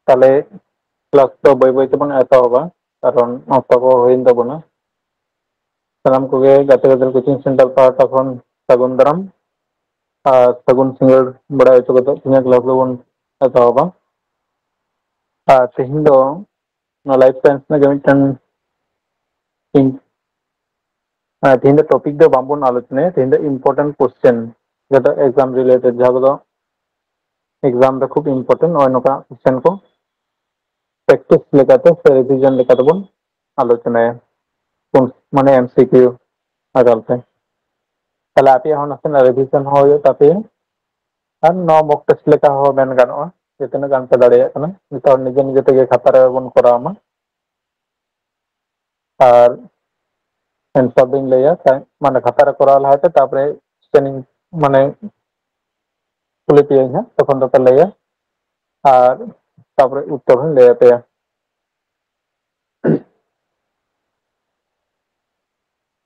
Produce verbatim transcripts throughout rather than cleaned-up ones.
ᱛᱟᱦᱞᱮ ᱠᱞᱟᱥ ᱫᱚ ᱵᱟᱹᱭ ᱵᱟᱹᱭ ᱛᱮᱵᱚᱱ ᱮᱛᱚᱦᱚᱵᱟ, ᱠᱟᱨᱚᱱ ᱚᱠᱛᱚ ᱠᱚ ᱦᱩᱭᱮᱱ ᱛᱟᱵᱚᱱᱟ᱾ ᱥᱟᱱᱟᱢ ᱠᱚᱜᱮ ᱜᱟᱛᱮ ᱜᱟᱫᱮᱞ ᱠᱳᱪᱤᱝ ᱥᱮᱱᱴᱟᱨ ᱯᱟᱦᱴᱟ ᱠᱷᱚᱱ ᱥᱟᱹᱜᱩᱱ ᱫᱟᱨᱟᱢ ᱟᱨ ᱥᱟᱹᱜᱩᱱ ᱥᱤᱸᱜᱟᱹᱲ ᱵᱟᱲᱟᱭ ᱦᱚᱪᱚ ᱠᱟᱛᱮ ᱛᱮᱦᱮᱧᱟᱜ ᱠᱞᱟᱥ ᱫᱚᱵᱚᱱ ᱮᱛᱚᱦᱚᱵᱟ᱾ ᱟᱨ ᱛᱮᱦᱮᱧ ᱫᱚ ᱱᱚᱣᱟ ᱞᱟᱭᱤᱯᱷ ᱥᱟᱭᱮᱱᱥ ᱨᱮᱱᱟᱜ ᱜᱮ ᱢᱤᱫᱴᱮᱱ ᱤᱧ ᱦᱮᱸ, ᱛᱮᱦᱮᱧ ᱫᱚ ᱴᱚᱯᱤᱠ ᱫᱚ ᱵᱟᱝᱵᱚᱱ ᱟᱞᱳᱪᱚᱱᱟᱭᱟ, ᱛᱮᱦᱮᱧ ᱫᱚ ᱤᱢᱯᱚᱨᱴᱮᱱᱴ ᱠᱚᱥᱪᱮᱱ, ᱡᱟᱦᱟᱸ ᱫᱚ ᱮᱠᱥᱟᱢ ᱨᱤᱞᱮᱴᱮᱰ, ᱡᱟᱦᱟᱸ ᱠᱚᱫᱚ ᱮᱠᱥᱟᱢ ᱨᱮ ᱠᱷᱩᱵ ᱤᱢᱯᱚᱨᱴᱮᱱᱴ, ᱱᱚᱜᱼᱚᱭ ᱱᱚᱝᱠᱟᱱᱟᱜ ᱠᱚᱥᱪᱮᱱ ᱠᱚ ᱯᱨᱮᱠᱴᱤᱥ ᱞᱮᱠᱟᱛᱮ ᱥᱮ ᱨᱤᱵᱷᱤᱡᱚᱱ ᱞᱮᱠᱟᱛᱮᱵᱚᱱ ᱟᱞᱳᱪᱚᱱᱟᱭᱟ, ᱯᱩᱱ- ᱢᱟᱱᱮ ᱮᱢᱥᱤᱠᱤᱭᱩ ᱟᱠᱟᱨ ᱛᱮ᱾ ᱛᱟᱦᱞᱮ ᱟᱯᱮᱭᱟᱜ ᱦᱚᱸ ᱱᱟᱥᱮᱱᱟᱜ ᱨᱤᱵᱷᱤᱡᱚᱱ ᱦᱚᱸ ᱦᱩᱭᱩᱜ ᱛᱟᱯᱮᱭᱟ, ᱟᱨ ᱱᱚᱣᱟ ᱢᱚᱠ ᱴᱮᱥᱴ ᱞᱮᱠᱟ ᱦᱚᱸ ᱢᱮᱱ ᱜᱟᱱᱚᱜᱼᱟ, ᱡᱮ ᱛᱤᱱᱟᱹᱜ ᱜᱟᱱ ᱯᱮ ᱫᱟᱲᱮᱭᱟᱜ ᱠᱟᱱᱟ᱾ ᱡᱚᱛᱚ ᱦᱚᱲ ᱱᱤᱡᱮ ᱱᱤᱡᱮ ᱛᱮᱜᱮ ᱠᱷᱟᱛᱟ ᱨᱮᱵᱚᱱ ᱠᱚᱨᱟᱣ ᱢᱟ᱾ ᱟᱨ ᱮᱱᱥᱟᱨ ᱫᱚᱧ ᱞᱟᱹᱭᱟ, ᱛᱟᱭ- ᱢᱟᱱᱮ ᱠᱷᱟᱛᱟ ᱨᱮ ᱠᱚᱨᱟᱣ ᱞᱟᱦᱟᱛᱮ, ᱛᱟᱨᱯᱚᱨᱮ ᱠᱚᱥᱪᱮᱱ ᱤᱧ ᱢᱟᱱᱮ ᱠᱩᱞᱤ ᱯᱮᱭᱟᱧ ᱦᱟᱸᱜ, ᱛᱚᱠᱷᱚᱱ ᱫᱚᱯᱮ ᱞᱟᱹᱭᱟ᱾ ᱟᱨ ᱛᱟᱨᱯᱚᱨᱮ ᱩᱛᱛᱚᱨ ᱦᱚᱸᱧ ᱞᱟᱹᱭ ᱟᱯᱮᱭᱟ᱾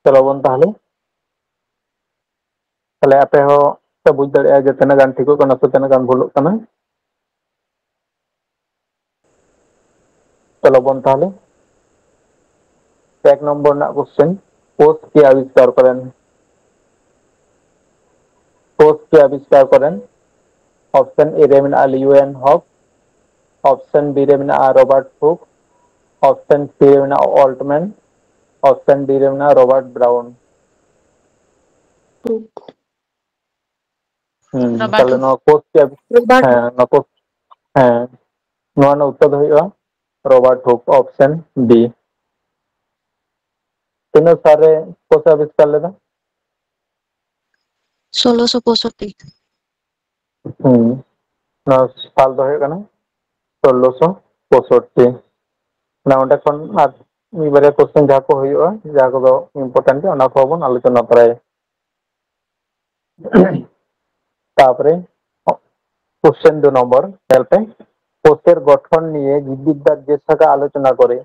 ᱪᱚᱞᱚ ᱵᱚᱱ ᱛᱟᱦᱞᱮ᱾ ᱛᱟᱦᱞᱮ ᱟᱯᱮ ᱦᱚᱸ ᱯᱮ ᱵᱩᱡᱽ ᱫᱟᱲᱮᱭᱟᱜᱼᱟ ᱡᱮ ᱛᱤᱱᱟᱹᱜ ᱜᱟᱱ ᱴᱷᱤᱠᱚᱜ ᱠᱟᱱᱟ ᱥᱮ ᱛᱤᱱᱟᱹᱜ ᱜᱟᱱ ᱵᱷᱩᱞᱚᱜ ᱠᱟᱱᱟ᱾ ᱪᱚᱞᱚ ᱵᱚᱱ ᱛᱟᱦᱞᱮ ᱮᱠ ᱱᱚᱢᱵᱚᱨ ᱨᱮᱱᱟᱜ ᱠᱚᱥᱪᱮᱱ, ᱠᱳᱥ ᱠᱮ ᱟᱵᱤᱥᱠᱟᱨ ᱠᱚᱨᱮᱱ, ᱠᱳᱥ ᱠᱮ ᱟᱵᱤᱥᱠᱟᱨ ᱠᱚᱨᱮᱱ? ᱚᱯᱥᱮᱱ ᱮ ᱨᱮ ᱢᱮᱱᱟᱜᱼᱟ ᱞᱤᱭᱩ ᱮᱱ ᱦᱚᱠ, ᱚᱯᱥᱮᱱ ᱵᱤ ᱨᱮ ᱢᱮᱱᱟᱜᱼᱟ ᱨᱚᱵᱟᱨᱴ ᱦᱩᱠ, ᱚᱯᱥᱮᱱ ᱥᱤ ᱨᱮ ᱢᱮᱱᱟᱜᱼᱟ ᱚᱞᱴᱢᱮᱱ, ᱚᱯᱥᱮᱱ ᱰᱤ ᱨᱮ ᱢᱮᱱᱟᱜᱼᱟ ᱨᱚᱵᱟᱨᱴ ᱵᱨᱟᱩᱱ᱾ ᱦᱩᱠ᱾ ᱦᱩᱸ, ᱨᱚᱵᱟᱨᱴ ᱛᱟᱦᱞᱮ ᱦᱩᱠ᱾ ᱱᱚᱣᱟ ᱠᱳᱥ ᱠᱮ ᱟᱵᱤ- ᱨᱚᱵᱟᱨᱴ ᱦᱮᱸ, ᱦᱩᱠ᱾ ᱱᱚᱣᱟ ᱠᱳᱥ- ᱦᱮᱸ, ᱱᱚᱣᱟ ᱨᱮᱱᱟᱜ ᱩᱛᱛᱚᱨ ᱫᱚ ᱦᱩᱭᱩᱜᱼᱟ ᱨᱚᱵᱟᱨᱴ ᱦᱩᱠ, ᱚᱯᱥᱮᱱ ᱵᱤ᱾ ᱛᱤᱱᱟᱹᱜ ᱥᱟᱞ ᱨᱮ ᱠᱳᱥ ᱮ ᱟᱵᱤᱥᱠᱟᱨ ᱞᱮᱫᱟ? ᱥᱳᱞᱳᱥᱚ ᱯᱚᱸᱭᱥᱚᱴᱴᱤ᱾ ᱦᱩᱸ, ᱱᱚᱣᱟ ᱥᱟᱞ ᱫᱚ ᱦᱩᱭᱩᱜ ᱠᱟᱱᱟ ᱥᱳᱞᱳᱥᱚ ᱯᱚᱸᱭᱥᱚᱴᱴᱤ᱾ ᱚᱱᱟ ᱚᱸᱰᱮ ᱠᱷᱚᱱ ᱟᱨ ᱢᱤᱫ ᱵᱟᱨᱭᱟ ᱠᱚᱥᱪᱮᱱ ᱡᱟᱦᱟᱸ ᱠᱚ ᱦᱩᱭᱩᱜᱼᱟ, ᱡᱟᱦᱟᱸ ᱠᱚᱫᱚ ᱤᱢᱯᱚᱨᱴᱮᱱᱴ ᱜᱮᱭᱟ, ᱚᱱᱟ ᱠᱚᱦᱚᱸ ᱵᱚᱱ ᱟᱞᱳᱪᱚᱱᱟ ᱛᱚᱨᱟᱭᱟ᱾ ᱛᱟᱯᱚᱨᱮ ᱠᱚᱥᱪᱮᱱ ᱫᱩ ᱱᱚᱢᱵᱚᱨ, ᱧᱮᱞ ᱯᱮ, কোষের গঠন নিয়ে জীববিদ্যার যে শাখা আলোচনা করে,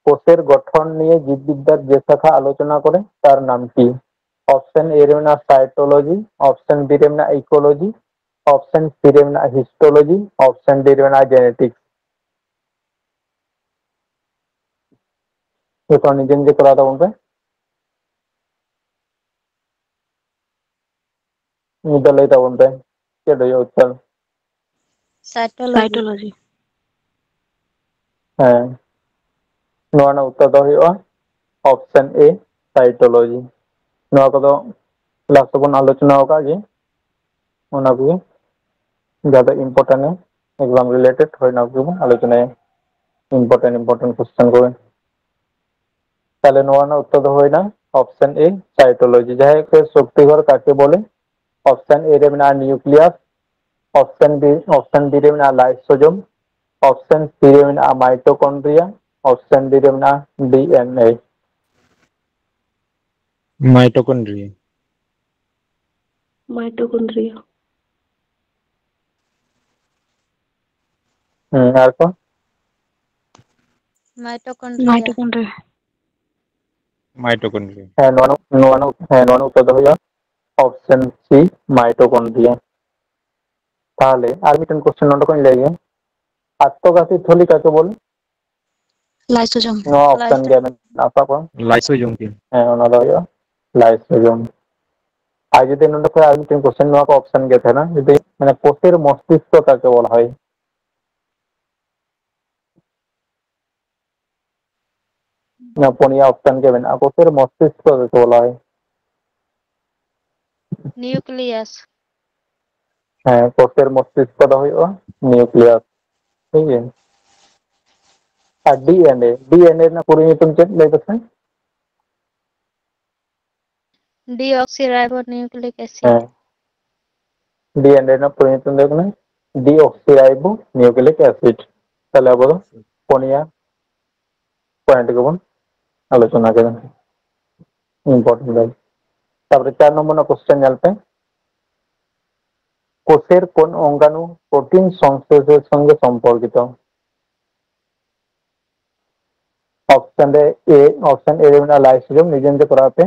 কোষের গঠন নিয়ে জীববিদ্যার যে শাখা আলোচনা করে তার নাম কি? অপশন এ রে ᱢᱮᱱᱟᱜᱼᱟ ᱥᱟᱭᱴᱳᱞᱚᱡᱤ, ᱚᱯᱥᱮᱱ ᱵᱤ ᱨᱮ ᱢᱮᱱᱟᱜᱼᱟ ᱤᱠᱳᱞᱚᱡᱤ, ᱚᱯᱥᱮᱱ ᱥᱤ ᱨᱮ ᱢᱮᱱᱟᱜᱼᱟ ᱦᱤᱥᱴᱳᱞᱚᱡᱤ, ᱚᱯᱥᱮᱱ ᱰᱤ ᱨᱮ ᱢᱮᱱᱟᱜᱼᱟ ᱡᱮᱱᱮᱴᱤᱠᱥ᱾ ᱡᱚᱛᱚ ᱱᱤᱡᱮ ᱱᱤᱡᱮ ᱠᱚᱨᱟᱣ ᱛᱟᱵᱚᱱ ᱯᱮ᱾ ᱱᱤᱛ ᱫᱚ ᱞᱟᱹᱭ ᱛᱟᱵᱚᱱ ᱯᱮ, ᱪᱮᱫ ᱦᱩᱭᱩᱜᱼᱟ ᱩᱛᱛᱚᱨ? Cytology. Cytology. ᱦᱮᱸ, ᱱᱚᱣᱟ ᱨᱮᱱᱟᱜ ᱩᱛᱛᱚᱨ ᱫᱚ ᱦᱩᱭᱩᱜᱼᱟ option A, cytology. ᱱᱚᱣᱟ ᱠᱚᱫᱚ last ᱨᱮᱵᱚᱱ ᱟᱞᱳᱪᱚᱱᱟ ᱟᱠᱟᱫ ᱜᱮ, ᱚᱱᱟ ᱠᱚᱜᱮ ᱡᱟᱦᱟᱸ ᱫᱚ important ᱮ exam related, ᱦᱳᱭ, ᱚᱱᱟ ᱠᱚᱜᱮ ᱵᱚᱱ ᱟᱞᱳᱪᱚᱱᱟᱭᱟ, important important question ᱠᱚᱜᱮ᱾ ᱛᱟᱦᱞᱮ ᱱᱚᱣᱟ ᱨᱮᱱᱟᱜ ᱩᱛᱛᱚᱨ ᱫᱚ ᱦᱩᱭᱱᱟ option A, cytology. ᱡᱟᱦᱟᱸ ᱠᱚ ᱥᱚᱠᱛᱤ ᱜᱷᱚᱨ ᱠᱟᱠᱮ ᱵᱚᱞᱮ? Option A ᱨᱮ ᱢᱮᱱᱟᱜᱼᱟ nucleus, option B, option B ᱨᱮ ᱢᱮᱱᱟᱜᱼᱟ lysosome, option C ᱨᱮ ᱢᱮᱱᱟᱜᱼᱟ mitochondria, option D ᱨᱮ ᱢᱮᱱᱟᱜᱼᱟ D N A. Mitochondria. Mitochondria. ᱦᱮᱸ, ᱟᱨ ᱠᱚ? Mitochondria. Mitochondria. Mitochondria. ᱦᱮᱸ, ᱱᱚᱣᱟ ᱱᱚ-, ᱱᱚᱣᱟ ᱱᱚ-, ᱦᱮᱸ, ᱱᱚᱣᱟ ᱱᱚ ᱩᱛᱛᱚᱨ ᱫᱚ ᱦᱩᱭᱩᱜᱼᱟ option C, mitochondria. ᱛᱟᱦᱞᱮ ᱟᱨ ᱢᱤᱫᱴᱮᱱ question ᱱᱚᱰᱮ ᱠᱷᱚᱱ ᱞᱟᱹᱭ ᱜᱮ, ᱟᱛᱛᱚᱜᱟᱥᱤ ᱛᱷᱚᱞᱤ ᱠᱟᱠᱮ ᱵᱚᱞᱮ? Lysosome. ᱱᱚᱣᱟ option ᱜᱮ ᱢᱮᱱᱟᱜᱼᱟ, ᱥᱟᱵ ᱠᱟᱜ ᱢᱮ᱾ Lysosomes ᱜᱮ᱾ ᱦᱮᱸ, ᱚᱱᱟ ᱫᱚ ᱦᱩᱭᱩᱜᱼᱟ lysosome. ᱟᱨ ᱡᱩᱫᱤ ᱱᱚᱰᱮ ᱠᱷᱚᱱ ᱟᱨ ᱢᱤᱫᱴᱮᱱ question, ᱱᱚᱣᱟ ᱠᱚ option ᱜᱮ ᱛᱟᱦᱮᱱᱟ, ᱡᱩᱫᱤ ᱢᱟᱱᱮ ᱠᱳষᱮᱨ ᱢᱚᱥᱛᱤᱥᱠᱚ ᱠᱟᱠᱮ ᱵᱚᱞᱟ ᱦᱚᱭ? ᱱᱚᱣᱟ ᱯᱩᱱᱭᱟ option ᱜᱮ ᱢᱮᱱᱟᱜᱼᱟ, ᱠᱳᱥᱮᱨ ᱢᱚᱥᱛᱤᱥᱠᱚ ᱜᱮᱠᱚ ᱵᱚᱞᱟ ᱦᱚᱭ᱾ Nucleus. ᱦᱮᱸ, ᱠᱳᱥᱮᱨ ᱢᱚᱥᱛᱤᱥᱠᱚ ᱫᱚ ᱦᱩᱭᱩᱜᱼᱟ nucleus, ᱴᱷᱤᱠ ᱜᱮᱭᱟ᱾ ᱟᱨ D N A, D N A ᱨᱮᱱᱟᱜ ᱯᱩᱨᱟᱹ ᱧᱩᱛᱩᱢ ᱪᱮᱫ ᱞᱟᱹᱭ ᱯᱮᱥᱮ? Deoxyribonucleic acid. ᱦᱮᱸ, D N A ᱨᱮᱱᱟᱜ ᱯᱩᱨᱟᱹ ᱧᱩᱛᱩᱢ ᱫᱚ ᱦᱩᱭᱩᱜ ᱠᱟᱱᱟ deoxyribonucleic acid. ᱛᱟᱦᱞᱮ ᱟᱵᱚ ᱫᱚ ᱯᱩᱱᱭᱟ point ᱜᱮᱵᱚᱱ ᱟᱞᱳᱪᱚᱱᱟ ᱠᱮᱫᱟ, important ᱫᱚ᱾ ᱛᱟᱯᱚᱨᱮ ᱪᱟᱨ ᱱᱚᱢᱵᱚᱨ ᱨᱮᱱᱟᱜ question ᱧᱮᱞ ᱯᱮ, কোষের কোন অঙ্গাণু কঠিন সংশ্লেষের সঙ্গে সম্পর্কিত? Option ᱨᱮ A, option A ᱨᱮ ᱢᱮᱱᱟᱜᱼᱟ lysosome, ᱱᱤᱡᱮ ᱱᱤᱡᱮ ᱠᱚᱨᱟᱣ ᱯᱮ᱾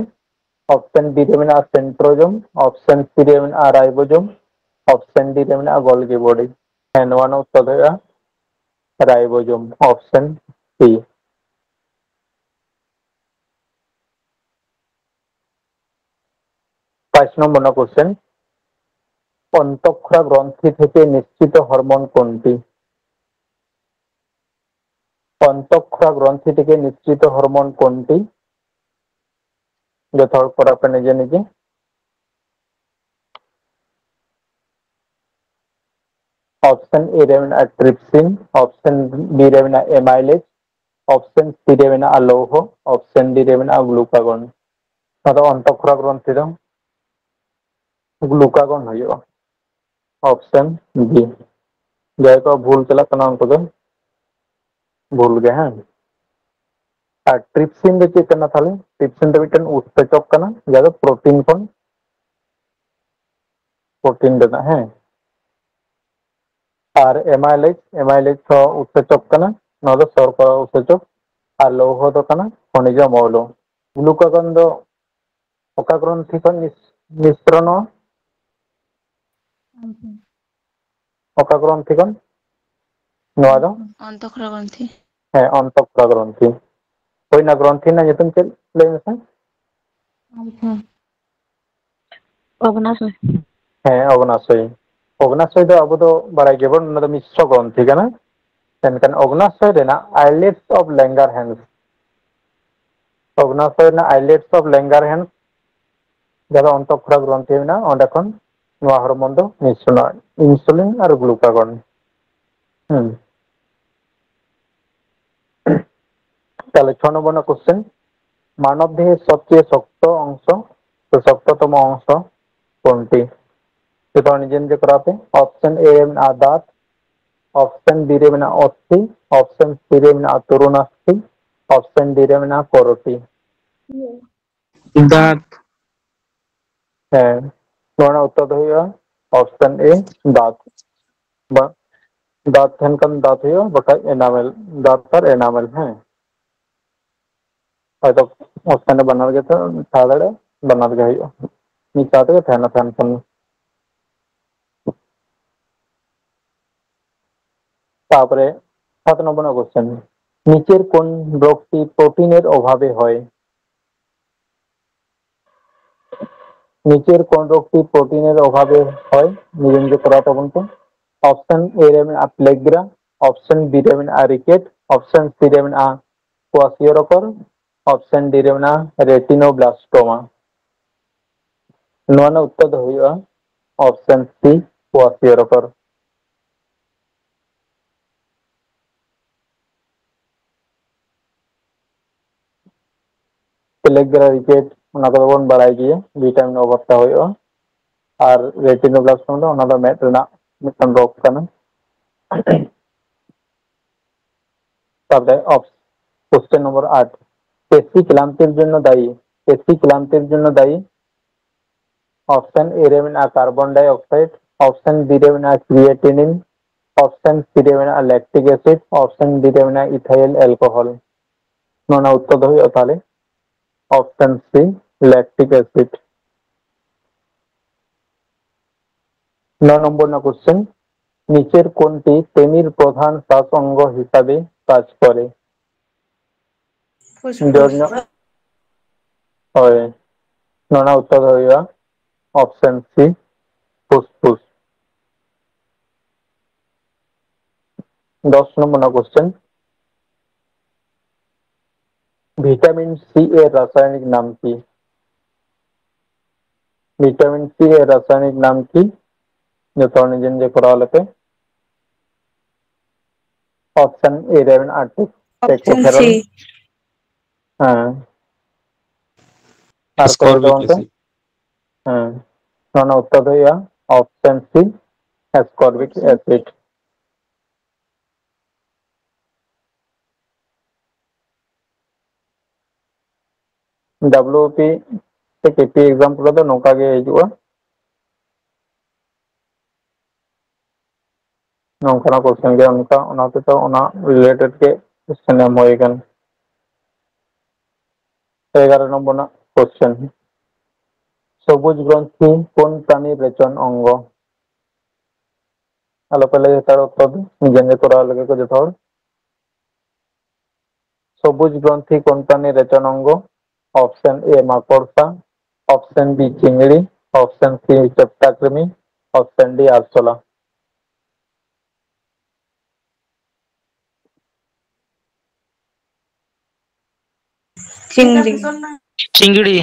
Option B ᱨᱮ ᱢᱮᱱᱟᱜᱼᱟ centrosome, option C ᱨᱮ ᱢᱮᱱᱟᱜᱼᱟ ribosome, option D ᱨᱮ ᱢᱮᱱᱟᱜᱼᱟ Golgi body. ᱦᱮᱸ, ᱱᱚᱣᱟ ᱨᱮᱱᱟᱜ ᱩᱛᱛᱚᱨ ᱫᱚ ᱦᱩᱭᱩᱜᱼᱟ ribosome, option C. পাঁচ নম্বর কোশ্চেন, অন্তঃক্ষরা গ্রন্থি থেকে নিঃসৃত হরমোন কোনটি? অন্তঃক্ষরা গ্রন্থি থেকে নিঃসৃত হরমোন কোনটি? যত হর করা আপনি নিজে নিজে। অপশন এ ᱨᱮ ᱢᱮᱱᱟᱜᱼᱟ ᱴᱨᱤᱯᱥᱤᱱ, ᱚᱯᱥᱮᱱ ᱵᱤ ᱨᱮ ᱢᱮᱱᱟᱜᱼᱟ ᱮᱢᱟᱭᱞᱮᱡᱽ, ᱚᱯᱥᱮᱱ ᱥᱤ ᱨᱮ ᱢᱮᱱᱟᱜᱼᱟ ᱞᱳᱦᱚ, ᱚᱯᱥᱮᱱ ᱰᱤ ᱨᱮ ᱢᱮᱱᱟᱜᱼᱟ ᱜᱞᱩᱠᱟᱜᱚᱱ᱾ ᱱᱚᱣᱟ ᱫᱚ ᱚᱱᱛᱚᱠᱷᱨᱟ ᱜᱨᱚᱱᱛᱷᱤ ᱫᱚ ᱜᱞᱩᱠᱟᱜᱚᱱ ᱦᱩᱭᱩᱜᱼᱟ, ᱚᱯᱥᱮᱱ ᱵᱤ᱾ ᱡᱟᱦᱟᱸᱭ ᱠᱚ ᱵᱷᱩᱞ ᱪᱟᱞᱟᱜ ᱠᱟᱱᱟ ᱩᱱᱠᱩ ᱫᱚ ᱵᱷᱩᱞ ᱜᱮ, ᱦᱮᱸ᱾ ᱟᱨ ᱴᱨᱤᱯᱥᱤᱱ ᱫᱚ ᱪᱮᱫ ᱠᱟᱱᱟ ᱛᱟᱦᱞᱮ? ᱴᱨᱤᱯᱥᱤᱱ ᱫᱚ ᱢᱤᱫᱴᱮᱱ ᱩᱛᱥᱮᱪᱚᱠ ᱠᱟᱱᱟ, ᱡᱟᱦᱟᱸ ᱫᱚ ᱯᱨᱳᱴᱤᱱ ᱠᱷᱚᱱ, ᱯᱨᱳᱴᱤᱱ ᱨᱮᱱᱟᱜ, ᱦᱮᱸ᱾ ᱟᱨ ᱮᱢᱟᱭᱞᱮᱡᱽ, ᱮᱢᱟᱭᱞᱮᱡᱽ ᱦᱚᱸ ᱩᱛᱥᱮᱪᱚᱠ ᱠᱟᱱᱟ, ᱱᱚᱣᱟ ᱫᱚ ᱥᱚᱨᱠᱚᱨᱟ ᱩᱛᱥᱮᱪᱚᱠ᱾ ᱟᱨ ᱞᱳᱦᱚ ᱫᱚ ᱠᱟᱱᱟ ᱠᱷᱚᱱᱤᱡᱚ ᱢᱚᱣᱞᱚ᱾ ᱜᱞᱩᱠᱟᱜᱚᱱ ᱫᱚ ᱚᱠᱟ ᱜᱨᱚᱱᱛᱷᱤ ᱠᱷᱚᱱ ᱱᱤᱥ-, ᱱᱤᱥᱨᱚᱱᱚᱜᱼᱟ? ᱚᱠᱟ ᱜᱨᱚᱱᱛᱷᱤ ᱠᱷᱚᱱ? ᱱᱚᱣᱟ ᱫᱚ? ᱚᱱᱛᱚᱠᱷᱨᱟ ᱜᱨᱚᱱᱛᱷᱤ᱾ ᱦᱮᱸ, ᱚᱱᱛᱚᱠᱷᱨᱟ ᱜᱨᱚᱱᱛᱷᱤ᱾ ᱦᱳᱭ, ᱚᱱᱟ ᱜᱨᱚᱱᱛᱷᱤ ᱨᱮᱱᱟᱜ ᱧᱩᱛᱩᱢ ᱪᱮᱫ? ᱞᱟᱹᱭ ᱢᱮᱥᱮ᱾ ᱟᱪᱪᱷᱟ᱾ ᱚᱜᱽᱱᱟᱥᱚᱭ᱾ ᱦᱮᱸ, ᱚᱜᱽᱱᱟᱥᱚᱭ᱾ ᱚᱜᱽᱱᱟᱥᱚᱭ ᱫᱚ ᱟᱵᱚ ᱫᱚ ᱵᱟᱲᱟᱭ ᱜᱮᱭᱟᱵᱚᱱ, ᱚᱱᱟ ᱫᱚ ᱢᱤᱥᱨᱚ ᱜᱨᱚᱱᱛᱷᱤ ᱠᱟᱱᱟ᱾ ᱢᱮᱱᱠᱷᱟᱱ ᱚᱜᱽᱱᱟᱥᱚᱭ ᱨᱮᱱᱟᱜ islets of Langerhans, ᱚᱜᱽᱱᱟᱥᱚᱭ ᱨᱮᱱᱟᱜ islets of Langerhans, ᱡᱟᱦᱟᱸ ᱫᱚ ᱚᱱᱛᱚᱠᱷᱨᱟ ᱜᱨᱚᱱᱛᱷᱤ ᱢᱮᱱᱟᱜᱼᱟ, ᱚᱸᱰᱮ ᱠᱷᱚᱱ ᱱᱚᱣᱟ ᱦᱚᱨᱢᱳᱱ ᱫᱚ ᱱᱤᱥᱨᱚᱱᱚᱜᱼᱟ, insulin ᱟᱨ glucagon᱾ ᱦᱩᱸ᱾ ᱛᱟᱦᱞᱮ ᱪᱷᱚ ᱱᱚᱢᱵᱚᱨ ᱨᱮᱱᱟᱜ ᱠᱚᱥᱪᱮᱱ, ᱢᱟᱱᱚᱵ ᱫᱮᱦᱮ ᱥᱚᱵᱪᱮᱭᱮ ᱥᱚᱠᱛᱚ ᱚᱝᱥᱚ ᱥᱮ ᱥᱚᱠᱛᱚᱛᱚᱢᱚ ᱚᱝᱥᱚ ᱠᱚᱱᱴᱤ? ᱡᱚᱛᱚ ᱦᱚᱲ ᱱᱤᱡᱮ ᱱᱤᱡᱮ ᱠᱚᱨᱟᱣ ᱯᱮ᱾ ᱚᱯᱥᱮᱱ ᱮ ᱨᱮ ᱢᱮᱱᱟᱜᱼᱟ ᱫᱟᱸᱛ, ᱚᱯᱥᱮᱱ ᱵᱤ ᱨᱮ ᱢᱮᱱᱟᱜᱼᱟ ᱚᱥᱛᱷᱤ, ᱚᱯᱥᱮᱱ ᱥᱤ ᱨᱮ ᱢᱮᱱᱟᱜᱼᱟ ᱛᱚᱨᱩᱱᱟᱥᱛᱷᱤ, ᱚᱯᱥᱮᱱ ᱰᱤ ᱨᱮ ᱢᱮᱱᱟᱜᱼᱟ ᱠᱚᱨᱚᱴᱤ᱾ ᱫᱟᱸᱛ᱾ ᱦᱮᱸ, ᱱᱚᱣᱟ ᱨᱮᱱᱟᱜ ᱩᱛᱛᱚᱨ ᱫᱚ ᱦᱩᱭᱩᱜᱼᱟ ᱚᱯᱥᱮᱱ ᱮ, ᱫᱟᱸᱛ᱾ ᱵᱟ-, ᱫᱟᱸᱛ ᱛᱟᱦᱮᱱ ᱠᱷᱟᱱ ᱫᱟᱸᱛ ᱦᱩᱭᱩᱜᱼᱟ, ᱵᱟᱠᱷᱟᱡ ᱮᱱᱟᱢᱮᱞ, ᱫᱟᱸᱛ ᱟᱨ ᱮᱱᱟᱢᱮᱞ, ᱦᱮᱸ᱾ ᱦᱚᱭᱛᱚ ᱚᱯᱥᱮᱱ ᱨᱮ ᱵᱟᱱᱟᱨ ᱜᱮ ᱛᱟᱦᱮᱸ ᱫᱟᱲᱮᱭᱟᱜᱼᱟ, ᱵᱟᱱᱟᱨ ᱜᱮ ᱦᱩᱭᱩᱜᱼᱟ, ᱢᱤᱫ ᱥᱟᱶ ᱛᱮᱜᱮ ᱛᱟᱦᱮᱱᱟ, ᱛᱟᱦᱮᱱ ᱠᱷᱟᱱ᱾ তারপরে সাত নম্বর কোশ্চেন, নিচের কোন রোগটি প্রোটিনের অভাবে হয়? নিচের কোন রোগটি প্রোটিনের অভাবে হয়? নিজে নিজে করা তখন তো। অপশন এ রে মেনাᱜᱼᱟ ᱯᱞᱮᱜᱽᱨᱟ, ᱚᱯᱥᱚᱱ ᱵᱤ ᱨᱮ ᱢᱮᱱᱟᱜᱼᱟ ᱨᱤᱠᱮᱴ, ᱚᱯᱥᱚᱱ ᱥᱤ ᱨᱮ ᱢᱮᱱᱟᱜᱼᱟ ᱠᱣᱟᱥᱤᱭᱚᱨᱚᱠᱚᱨ, ᱚᱯᱥᱚᱱ ᱰᱤ ᱨᱮ ᱢᱮᱱᱟᱜᱼᱟ ᱨᱮᱴᱤᱱᱳᱵᱞᱟᱥᱴᱳᱢᱟ᱾ ᱱᱚᱣᱟ ᱨᱮᱱᱟᱜ ᱩᱛᱛᱚᱨ ᱫᱚ ᱦᱩᱭᱩᱜᱼᱟ ᱚᱯᱥᱚᱱ ᱥᱤ, ᱠᱣᱟᱥᱤᱭᱚᱨᱚᱠᱚᱨ᱾ ᱯᱞᱮᱜᱽᱨᱟ ᱨᱤᱠᱮᱴ, ᱚᱱᱟ ᱠᱚᱫᱚ ᱵᱚᱱ ᱵᱟᱲᱟᱭ ᱜᱮᱭᱟ, ᱵᱷᱤᱴᱟᱢᱤᱱ ᱚᱵᱷᱟᱵᱽ ᱛᱮ ᱦᱩᱭᱩᱜᱼᱟ᱾ ᱟᱨ ᱨᱮᱴᱤᱱᱳᱵᱞᱟᱥᱴᱳᱢᱟ ᱫᱚ ᱚᱱᱟ ᱫᱚ ᱢᱮᱫ ᱨᱮᱱᱟᱜ ᱢᱤᱫᱴᱟᱝ ᱨᱳᱜᱽ ᱠᱟᱱᱟ᱾ ᱛᱟᱨᱯᱚᱨᱮ ᱠᱚᱥᱪᱮᱱ ᱱᱚᱢᱵᱚᱨ ᱟᱴ, ᱯᱮᱥᱤ ᱠᱞᱟᱱᱛᱤᱨ ᱡᱚᱱᱱᱚ ᱫᱟᱭᱤ, ᱯᱮᱥᱤ ᱠᱞᱟᱱᱛᱤᱨ ᱡᱚᱱᱱᱚ ᱫᱟᱭᱤ᱾ ᱚᱯᱥᱚᱱ ᱮ ᱨᱮ ᱢᱮᱱᱟᱜᱼᱟ ᱠᱟᱨᱵᱚᱱ ᱰᱟᱭᱚᱠᱥᱟᱭᱤᱰ, ᱚᱯᱥᱚᱱ ᱵᱤ ᱨᱮ ᱢᱮᱱᱟᱜᱼᱟ ᱠᱨᱤᱭᱮᱴᱤᱱᱤᱱ, ᱚᱯᱥᱚᱱ ᱥᱤ ᱨᱮ ᱢᱮᱱᱟᱜᱼᱟ ᱞᱮᱠᱴᱤᱠ ᱮᱥᱤᱰ, ᱚᱯᱥᱚᱱ ᱰᱤ ᱨᱮ ᱢᱮᱱᱟᱜᱼᱟ ᱤᱛᱷᱟᱭᱤᱞ ᱮᱞᱠᱳᱦᱚᱞ᱾ ᱱᱚᱣᱟ ᱨᱮᱱᱟᱜ ᱩᱛᱛᱚᱨ ᱫᱚ ᱦᱩᱭᱩᱜᱼᱟ ᱛᱟᱦᱚᱞᱮ ᱚᱯᱥᱚᱱ ᱥᱤ, ᱞᱮᱠᱴᱤᱠ ᱮᱥᱤᱰ᱾ ᱱᱚ ᱱᱚᱢᱵᱚᱨ ᱨᱮᱱᱟᱜ ᱠᱚᱥᱪᱮᱱ, নিচের কোনটি তেমির প্রধান শ্বাস অঙ্গ হিসাবে কাজ করে? ᱯᱷᱩᱥᱯᱷᱩᱥ᱾ ᱡᱳᱨ ᱧᱚᱜ᱾ ᱦᱳᱭ, ᱱᱚᱣᱟ ᱨᱮᱱᱟᱜ ᱩᱛᱛᱚᱨ ᱫᱚ ᱦᱩᱭᱩᱜᱼᱟ ᱚᱯᱥᱚᱱ ᱥᱤ, ᱯᱷᱩᱥᱯᱷᱩᱥ᱾ ᱫᱚᱥ ᱱᱚᱢᱵᱚᱨ ᱨᱮᱱᱟᱜ ᱠᱚᱥᱪᱮᱱ, ᱵᱷᱤᱴᱟᱢᱤᱱ ᱥᱤ ᱮᱨ ᱨᱟᱥᱟᱭᱚᱱᱤᱠ ᱱᱟᱢ ᱠᱤ? ᱵᱷᱤᱴᱟᱢᱤᱱ ᱥᱤ ᱮᱨ ᱨᱟᱥᱟᱭᱚᱱᱤᱠ ᱱᱟᱢ ᱠᱤ? ᱡᱚᱛᱚ ᱦᱚᱲ ᱱᱤᱡᱮ ᱱᱤᱡᱮ ᱠᱚᱨᱟᱣ ᱞᱮᱯᱮ᱾ ᱚᱯᱥᱚᱱ ᱮ ᱨᱮ ᱢᱮᱱᱟᱜᱼᱟ ᱴᱮᱠ-, ᱚᱯᱥᱚᱱ ᱴᱮᱠᱳᱯᱷᱮᱨᱚᱞ᱾ ᱥᱤ᱾ ᱦᱮᱸ᱾ ᱟᱨ ᱠᱚ ᱞᱟᱹᱭ ᱛᱟᱵᱚᱱ ᱯᱮ᱾ Ascorbic acid. ᱦᱮᱸ᱾ ᱱᱚᱣᱟ ᱨᱮᱱᱟᱜ ᱩᱛᱛᱚᱨ ᱫᱚ ᱦᱩᱭᱩᱜᱼᱟ option C, ascorbic option C. Acid. W P ᱥᱮ ᱠᱮ ᱯᱤ ᱮᱠᱡᱟᱢ ᱠᱚᱨᱮ ᱫᱚ ᱱᱚᱝᱠᱟ ᱜᱮ ᱦᱤᱡᱩᱜᱼᱟ᱾ ᱱᱚᱝᱠᱟᱱᱟᱜ ᱠᱚᱥᱪᱮᱱ ᱜᱮ ᱚᱱᱠᱟ, ᱚᱱᱟ ᱛᱮᱫᱚ ᱚᱱᱟ ᱨᱤᱞᱮᱴᱮᱰ ᱜᱮ ᱠᱚᱥᱪᱮᱱ ᱮᱢ ᱦᱩᱭ ᱟᱠᱟᱱᱟ᱾ ᱮᱜᱟᱨᱚ ᱱᱚᱢᱵᱚᱨ ᱨᱮᱱᱟᱜ ᱠᱚᱥᱪᱮᱱ, ᱥᱚᱵᱩᱡ ᱜᱨᱚᱱᱛᱷᱤ ᱠᱳᱱ ᱯᱨᱟᱱᱤ ᱨᱮᱪᱚᱱ ᱚᱝᱜᱚ? ᱟᱞᱚ ᱯᱮ ᱞᱟᱹᱭ ᱦᱟᱛᱟᱲ ᱩᱛᱛᱚᱨ ᱫᱚ, ᱱᱤᱡᱮ ᱱᱤᱡᱮ ᱠᱚᱨᱟᱣ ᱞᱮᱜᱮ ᱠᱚ ᱡᱚᱛᱚ ᱦᱚᱲ᱾ ᱥᱚᱵᱩᱡ ᱜᱨᱚᱱᱛᱷᱤ ᱠᱳᱱ ᱯᱨᱟᱱᱤ ᱨᱮᱪᱚᱱ ᱚᱝᱜᱚ? ᱚᱯᱥᱮᱱ ᱮ ᱢᱟᱠᱚᱲᱥᱟ, Option B চিংড়ি, option C চেপ্টা কৃমি, option D আরশোলা। চিংড়ি। চিংড়ি।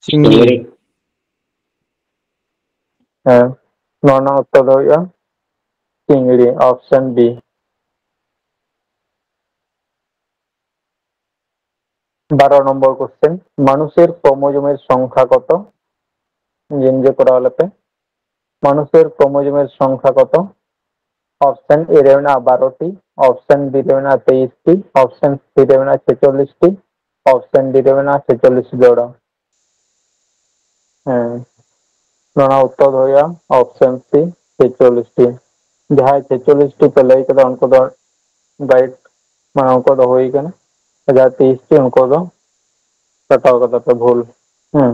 চিংড়ি। ᱦᱮᱸ, ᱱᱚᱣᱟ ᱨᱮᱱᱟᱜ ᱩᱛᱛᱚᱨ ᱫᱚ ᱦᱩᱭᱩᱜᱼᱟ ᱪᱤᱝᱲᱤ, option B। বারো নম্বর কোশ্চেন, মানুষের ক্রোমোজোমের সংখ্যা কত? নিজে নিজে করা হলে পে। মানুষের ক্রোমোজোমের সংখ্যা কত? অপশন এ রে ᱢᱮᱱᱟᱜᱼᱟ ᱵᱟᱨᱚ ᱴᱤ, ᱚᱯᱥᱚᱱ ᱵᱤ ᱨᱮ ᱢᱮᱱᱟᱜᱼᱟ ᱛᱮᱭᱤᱥ ᱴᱤ, ᱚᱯᱥᱚᱱ ᱥᱤ ᱨᱮ ᱢᱮᱱᱟᱜᱼᱟ ᱪᱷᱮᱪᱚᱞᱞᱤᱥ ᱴᱤ, ᱚᱯᱥᱚᱱ ᱰᱤ ᱨᱮ ᱢᱮᱱᱟᱜᱼᱟ ᱪᱷᱮᱪᱚᱞᱞᱤᱥ ᱡᱚᱲᱟ᱾ ᱦᱮᱸ, ᱱᱚᱣᱟ ᱩᱛᱛᱚᱨ ᱫᱚ ᱦᱩᱭᱩᱜᱼᱟ ᱚᱯᱥᱚᱱ ᱥᱤ, ᱪᱷᱮᱪᱚᱞᱞᱤᱥ ᱴᱤ᱾ ᱡᱟᱦᱟᱸᱭ ᱪᱷᱮᱪᱚᱞᱞᱤᱥ ᱴᱤ ᱯᱮ ᱞᱟᱹᱭ ᱠᱮᱫᱟ, ᱩᱱᱠᱩ ᱫᱚ ᱨᱟᱭᱤᱴ, ᱢᱟᱱᱮ ᱩᱱᱠᱩ ᱫᱚ ᱦᱩᱭ ᱠᱟᱱᱟ᱾ ᱡᱟᱦᱟᱸᱭ ᱛᱮᱭᱤᱥ ᱴᱤ, ᱩᱱᱠᱩ ᱫᱚ ᱠᱟᱴᱟᱣ ᱠᱟᱫᱟ ᱯᱮ, ᱵᱷᱩᱞ᱾ ᱦᱮᱸ,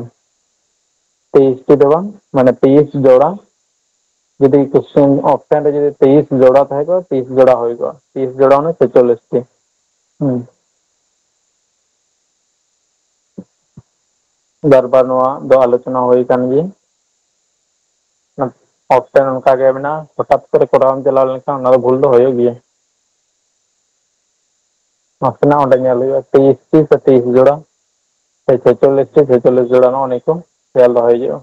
ᱛᱮᱭᱤᱥ ᱴᱤ ᱫᱚ ᱵᱟᱝ, ᱢᱟᱱᱮ ᱛᱮᱭᱤᱥ ᱡᱚᱲᱟ᱾ ᱡᱩᱫᱤ ᱠᱚᱥᱪᱮᱱ ᱚᱯᱥᱚᱱ ᱨᱮ ᱡᱩᱫᱤ ᱛᱮᱭᱤᱥ ᱡᱚᱲᱟ ᱛᱟᱦᱮᱸ ᱠᱚᱜᱼᱟ, ᱛᱮᱭᱤᱥ ᱡᱚᱲᱟ ᱦᱩᱭ ᱠᱚᱜᱼᱟ, ᱛᱮᱭᱤᱥ ᱡᱚᱲᱟ ᱢᱟᱱᱮ ᱪᱷᱮᱪᱚᱞᱞᱤᱥ ᱴᱤ᱾ ᱦᱩᱸ᱾ ᱵᱟᱨ ᱵᱟᱨ ᱱᱚᱣᱟ ᱫᱚ ᱟᱞᱳᱪᱚᱱᱟ ᱦᱩᱭ ᱟᱠᱟᱱ ᱜᱮᱭᱟ᱾ ᱚᱯᱥᱚᱱ ᱚᱱᱠᱟ ᱜᱮ ᱢᱮᱱᱟᱜᱼᱟ, ᱦᱚᱴᱟᱛ ᱠᱚᱨᱮ ᱠᱚᱨᱟᱣ ᱮᱢ ᱪᱟᱞᱟᱣ ᱞᱮᱱᱠᱷᱟᱱ ᱚᱱᱟ ᱫᱚ ᱵᱷᱩᱞ ᱫᱚ ᱦᱩᱭᱩᱜ ᱜᱮᱭᱟ᱾ ᱱᱟᱥᱮᱱᱟᱜ ᱚᱸᱰᱮ ᱧᱮᱞ ᱦᱩᱭᱩᱜᱼᱟ, ᱛᱮᱭᱤᱥ ᱴᱤ ᱥᱮ ᱛᱮᱭᱤᱥ ᱡᱚᱲᱟ ᱥᱮ ᱪᱷᱮᱪᱚᱞᱞᱤᱥ ᱴᱤ, ᱪᱷᱮᱪᱚᱞᱞᱤᱥ ᱡᱚᱲᱟ, ᱱᱚᱜᱼᱚ ᱱᱤᱭᱟᱹ ᱠᱚ ᱧᱮᱞ ᱫᱚᱦᱚᱭ ᱦᱩᱭᱩᱜᱼᱟ᱾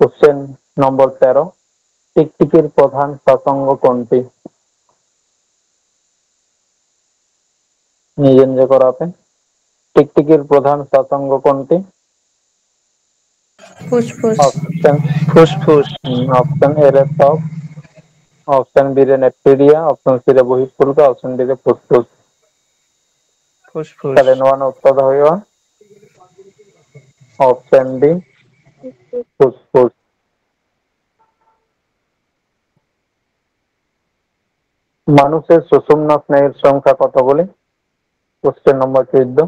ᱠᱚᱥᱪᱮᱱ ᱱᱚᱢᱵᱚᱨ ᱛᱮᱨᱚ, ᱴᱤᱠᱴᱤᱠᱤᱨ ᱯᱨᱚধান স্বসঙ্গ কোনটি? নিজে নিজে করা পে। টিকটিকির প্রধান স্বসঙ্গ কোনটি? ফুসফুস। অপশন, ফুসফুস। হুম, অপশন এ রে ত্বক, অপশন বি রে নেপথিডিয়া, অপশন সি রে বহিঃপুলক, অপশন ডি রে ফুসফুস। ফুসফুস। তাহলে ᱱᱚᱣᱟ ᱨᱮᱱᱟᱜ ᱩᱛᱛᱚᱨ ᱫᱚ ᱦᱩᱭᱩᱜᱼᱟ ᱚᱯᱥᱚᱱ ᱰᱤ, ᱯᱷᱩᱥᱯᱷᱩᱥ᱾ মানুষের সুষুম্না স্নায়ুর সংখ্যা কতগুলি? কোশ্চেন নম্বর চোদ্দ।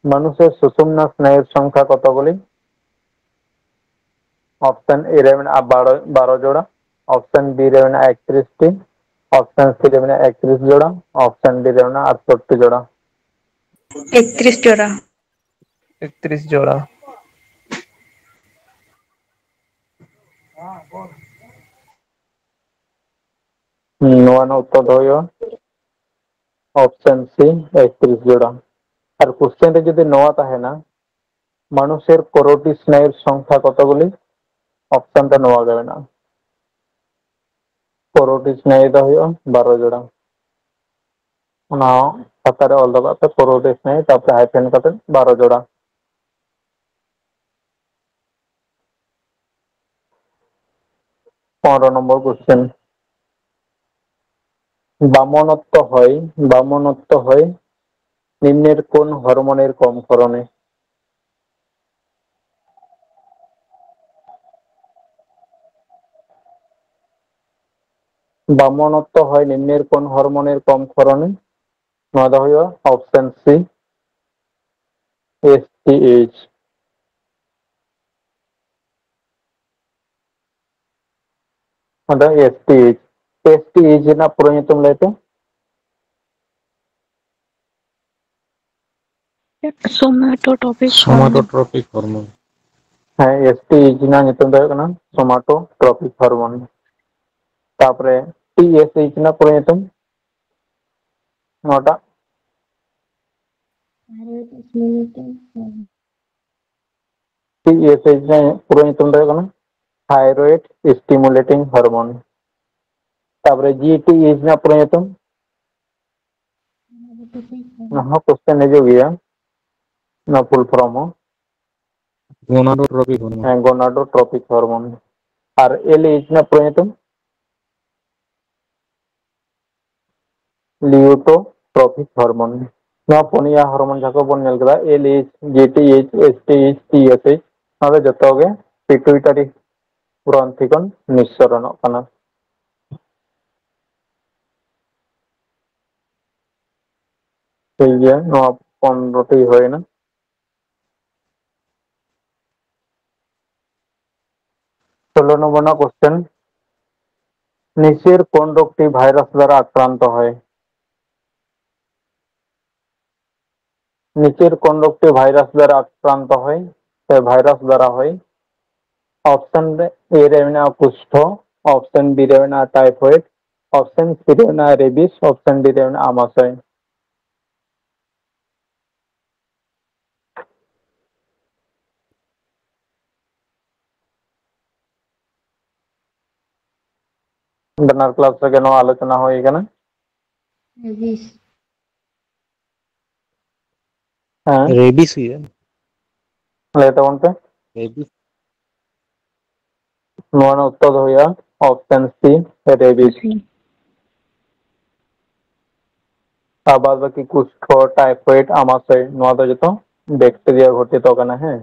মানুষের সুষুম্না স্নায়ুর সংখ্যা কতগুলি? ᱚᱯᱥᱚᱱ ᱮ ᱨᱮ ᱢᱮᱱᱟᱜᱼᱟ ᱵᱟᱨᱚ, ᱵᱟᱨᱚ ᱡᱚᱲᱟ, ᱚᱯᱥᱚᱱ ᱵᱤ ᱨᱮ ᱢᱮᱱᱟᱜᱼᱟ ᱮᱠᱛᱨᱤᱥ ᱴᱤ, ᱚᱯᱥᱮᱱ ᱥᱤ ᱨᱮ ᱢᱮᱱᱟᱜᱼᱟ ᱮᱠᱛᱨᱤᱥ ᱡᱳᱲᱟ, ᱚᱯᱥᱮᱱ ᱰᱤ ᱨᱮ ᱢᱮᱱᱟᱜᱼᱟ ᱟᱴᱥᱚᱴᱴᱤ ᱡᱳᱲᱟ᱾ ᱮᱠᱛᱨᱤᱥ ᱡᱳᱲᱟ᱾ ᱮᱠᱛᱨᱤᱥ ᱡᱳᱲᱟ᱾ ᱱᱚᱣᱟ ᱨᱮᱱᱟᱜ ᱩᱛᱛᱚᱨ ᱫᱚ ᱦᱩᱭᱩᱜᱼᱟ ᱚᱯᱥᱮᱱ ᱥᱤ, ᱮᱠᱛᱨᱤᱥ ᱡᱳᱲᱟ᱾ ᱟᱨ ᱠᱚᱥᱪᱮᱱ ᱨᱮ ᱡᱩᱫᱤ ᱱᱚᱣᱟ ᱛᱟᱦᱮᱱᱟ, ᱢᱟᱱᱩᱥᱮᱨ ᱠᱳᱨᱳᱴᱤ ᱥᱱᱟᱭᱩᱨ ᱥᱚᱝᱠᱷᱟ ᱠᱚᱛᱚ ᱜᱩᱞᱤ? ᱚᱯᱥᱮᱱ ᱨᱮ ᱱᱚᱣᱟ ᱜᱮ ᱢᱮᱱᱟᱜᱼᱟ᱾ ᱠᱳᱨᱳᱴᱤ ᱥᱱᱟᱭᱩ ᱫᱚ ᱦᱩᱭᱩᱜᱼᱟ ᱵᱟᱨᱚ ᱡᱳᱲᱟ᱾ ᱚᱱᱟ ᱦᱚᱸ ᱠᱷᱟᱛᱟ ᱨᱮ ᱚᱞ ᱫᱚᱦᱚ ᱠᱟᱜ ᱯᱮ, ᱠᱳᱨᱳᱴᱤ ᱥᱱᱟᱭᱩ, ᱛᱟᱨᱯᱚᱨᱮ ᱦᱟᱭᱯᱷᱮᱱ ᱠᱟᱛᱮ ᱵᱟᱨᱚ ᱡᱳᱲᱟ᱾ ᱯᱚᱱᱨᱚ নম্বর কোশ্চেন, বামনত্ব হয়, বামনত্ব হয় নিম্নের কোন হরমোনের কম ক্ষরণে? বামনত্ব হয় নিম্নের কোন হরমোনের কম ক্ষরণে? ᱱᱚᱣᱟ ᱫᱚ ᱦᱩᱭᱩᱜᱼᱟ ᱚᱯᱥᱮᱱ ᱥᱤ, ᱮᱥ ᱴᱤ ᱮᱭᱤᱪ᱾ ᱟᱫᱚ S T H, S T H ᱨᱮᱱᱟᱜ ᱯᱩᱨᱟᱹ ᱧᱩᱛᱩᱢ ᱞᱟᱹᱭ ᱯᱮ᱾ Somatotropic hormone. Somatotropic hormone. ᱦᱮᱸ, ᱮᱥ ᱴᱤ ᱮᱭᱤᱪ ᱨᱮᱱᱟᱜ ᱧᱩᱛᱩᱢ ᱫᱚ ᱦᱩᱭᱩᱜ ᱠᱟᱱᱟ somatotropic hormone᱾ ᱛᱟᱯᱚᱨᱮ ᱴᱤ ᱮᱥ ᱮᱭᱤᱪ ᱨᱮᱱᱟᱜ ᱯᱩᱨᱟᱹ ᱧᱩᱛᱩᱢ ᱱᱚᱣᱟᱴᱟᱜ? Thyroid stimulating hormone. T S H ᱨᱮᱱᱟᱜ ᱯᱩᱨᱟᱹ ᱧᱩᱛᱩᱢ ᱫᱚ ᱦᱩᱭᱩᱜ ᱠᱟᱱᱟ thyroid stimulating hormone᱾ ᱛᱟᱯᱚᱨᱮ ᱡᱤ ᱴᱤ ᱮᱭᱤᱪ ᱨᱮᱱᱟᱜ ᱯᱩᱨᱟᱹ ᱧᱩᱛᱩᱢ? ᱚᱱᱟ ᱦᱚᱸ ᱠᱚᱥᱪᱮᱱ ᱦᱤᱡᱩᱜ ᱜᱮᱭᱟ, ᱚᱱᱟ ᱯᱷᱩᱞ ᱯᱷᱚᱨᱚᱢ ᱦᱚᱸ᱾ Gonadotrophic hormone. ᱦᱮᱸ, ᱜᱚᱱᱟᱰᱳᱴᱨᱚᱯᱤᱠ ᱦᱚᱨᱢᱳᱱ᱾ ᱟᱨ ᱮᱞ ᱮᱭᱤᱪ ᱨᱮᱱᱟᱜ ᱯᱩᱨᱟᱹ ᱧᱩᱛᱩᱢ? ᱞᱤᱭᱩᱴᱳᱴᱨᱚᱯᱤᱠ ᱦᱚᱨᱢᱳᱱ᱾ ᱱᱚᱣᱟ ᱯᱩᱱᱭᱟ ᱦᱚᱨᱢᱳᱱ ᱡᱟᱦᱟᱸ ᱠᱚᱵᱚᱱ ᱧᱮᱞ ᱠᱮᱫᱟ, L H, G T H, S T H, T S H, ᱱᱚᱣᱟ ᱫᱚ ᱡᱚᱛᱚ ᱜᱮ ᱯᱤᱴᱩᱭᱴᱟᱨᱤ ᱜᱨᱚᱱᱛᱷᱤ ᱠᱷᱚᱱ ᱱᱤঃᱥᱚᱨᱚᱱᱚᱜ ᱠᱟᱱᱟ᱾ ᱴᱷᱤᱠ ᱜᱮᱭᱟ, ᱱᱚᱣᱟ ᱯᱚᱱᱨᱚ ᱴᱤ ᱦᱩᱭᱮᱱᱟ᱾ ᱥᱳᱞᱳ ᱱᱚᱢᱵᱚᱨ ᱨᱮᱱᱟᱜ ᱠᱚᱥᱪᱮᱱ, নিচের কোন রোগটি ভাইরাস দ্বারা আক্রান্ত হয়? নিচের কোন রোগটি ভাইরাস দ্বারা আক্রান্ত হয়? সে ভাইরাস দ্বারা হয়। ᱚᱯᱥᱮᱱ ᱮ ᱨᱮ ᱢᱮᱱᱟᱜᱼᱟ ᱠᱩᱥᱴᱷᱚ, ᱚᱯᱥᱮᱱ ᱵᱤ ᱨᱮ ᱢᱮᱱᱟᱜᱼᱟ ᱴᱟᱭᱯᱷᱚᱭᱮᱰ, ᱚᱯᱥᱮᱱ ᱥᱤ ᱨᱮ ᱢᱮᱱᱟᱜᱼᱟ ᱨᱮᱵᱤᱥ, ᱚᱯᱥᱮᱱ ᱰᱤ ᱨᱮ ᱢᱮᱱᱟᱜᱼᱟ ᱟᱢᱟᱥᱚᱭ᱾ ᱵᱟᱱᱟᱨ ᱠᱞᱟᱥ ᱨᱮᱜᱮ ᱱᱚᱣᱟ ᱟᱞᱳᱪᱚᱱᱟ ᱦᱩᱭ ᱟᱠᱟᱱᱟ᱾ ᱨᱮᱵᱤᱥ᱾ ᱦᱮᱸ᱾ ᱨᱮᱵᱤᱥ ᱦᱩᱭᱩᱜᱼᱟ᱾ ᱞᱟᱹᱭ ᱛᱟᱵᱚᱱ ᱯᱮ᱾ ᱨᱮᱵᱤᱥ᱾ ᱱᱚᱣᱟ ᱨᱮᱱᱟᱜ ᱩᱛᱛᱚᱨ ᱫᱚ ᱦᱩᱭᱩᱜᱼᱟ ᱚᱯᱥᱮᱱ ᱥᱤ, ᱨᱮᱵᱤᱥ᱾ ᱦᱩᱸ᱾ ᱟᱨ ᱵᱟᱫ ᱵᱟᱹᱠᱤ ᱠᱩᱥᱴᱷᱚ, ᱴᱟᱭᱯᱷᱚᱭᱮᱰ, ᱟᱢᱟᱥᱚᱭ, ᱱᱚᱣᱟ ᱫᱚ ᱡᱚᱛᱚ ᱵᱮᱠᱴᱮᱨᱤᱭᱟ ᱜᱷᱚᱴᱤᱛᱚ ᱠᱟᱱᱟ, ᱦᱮᱸ᱾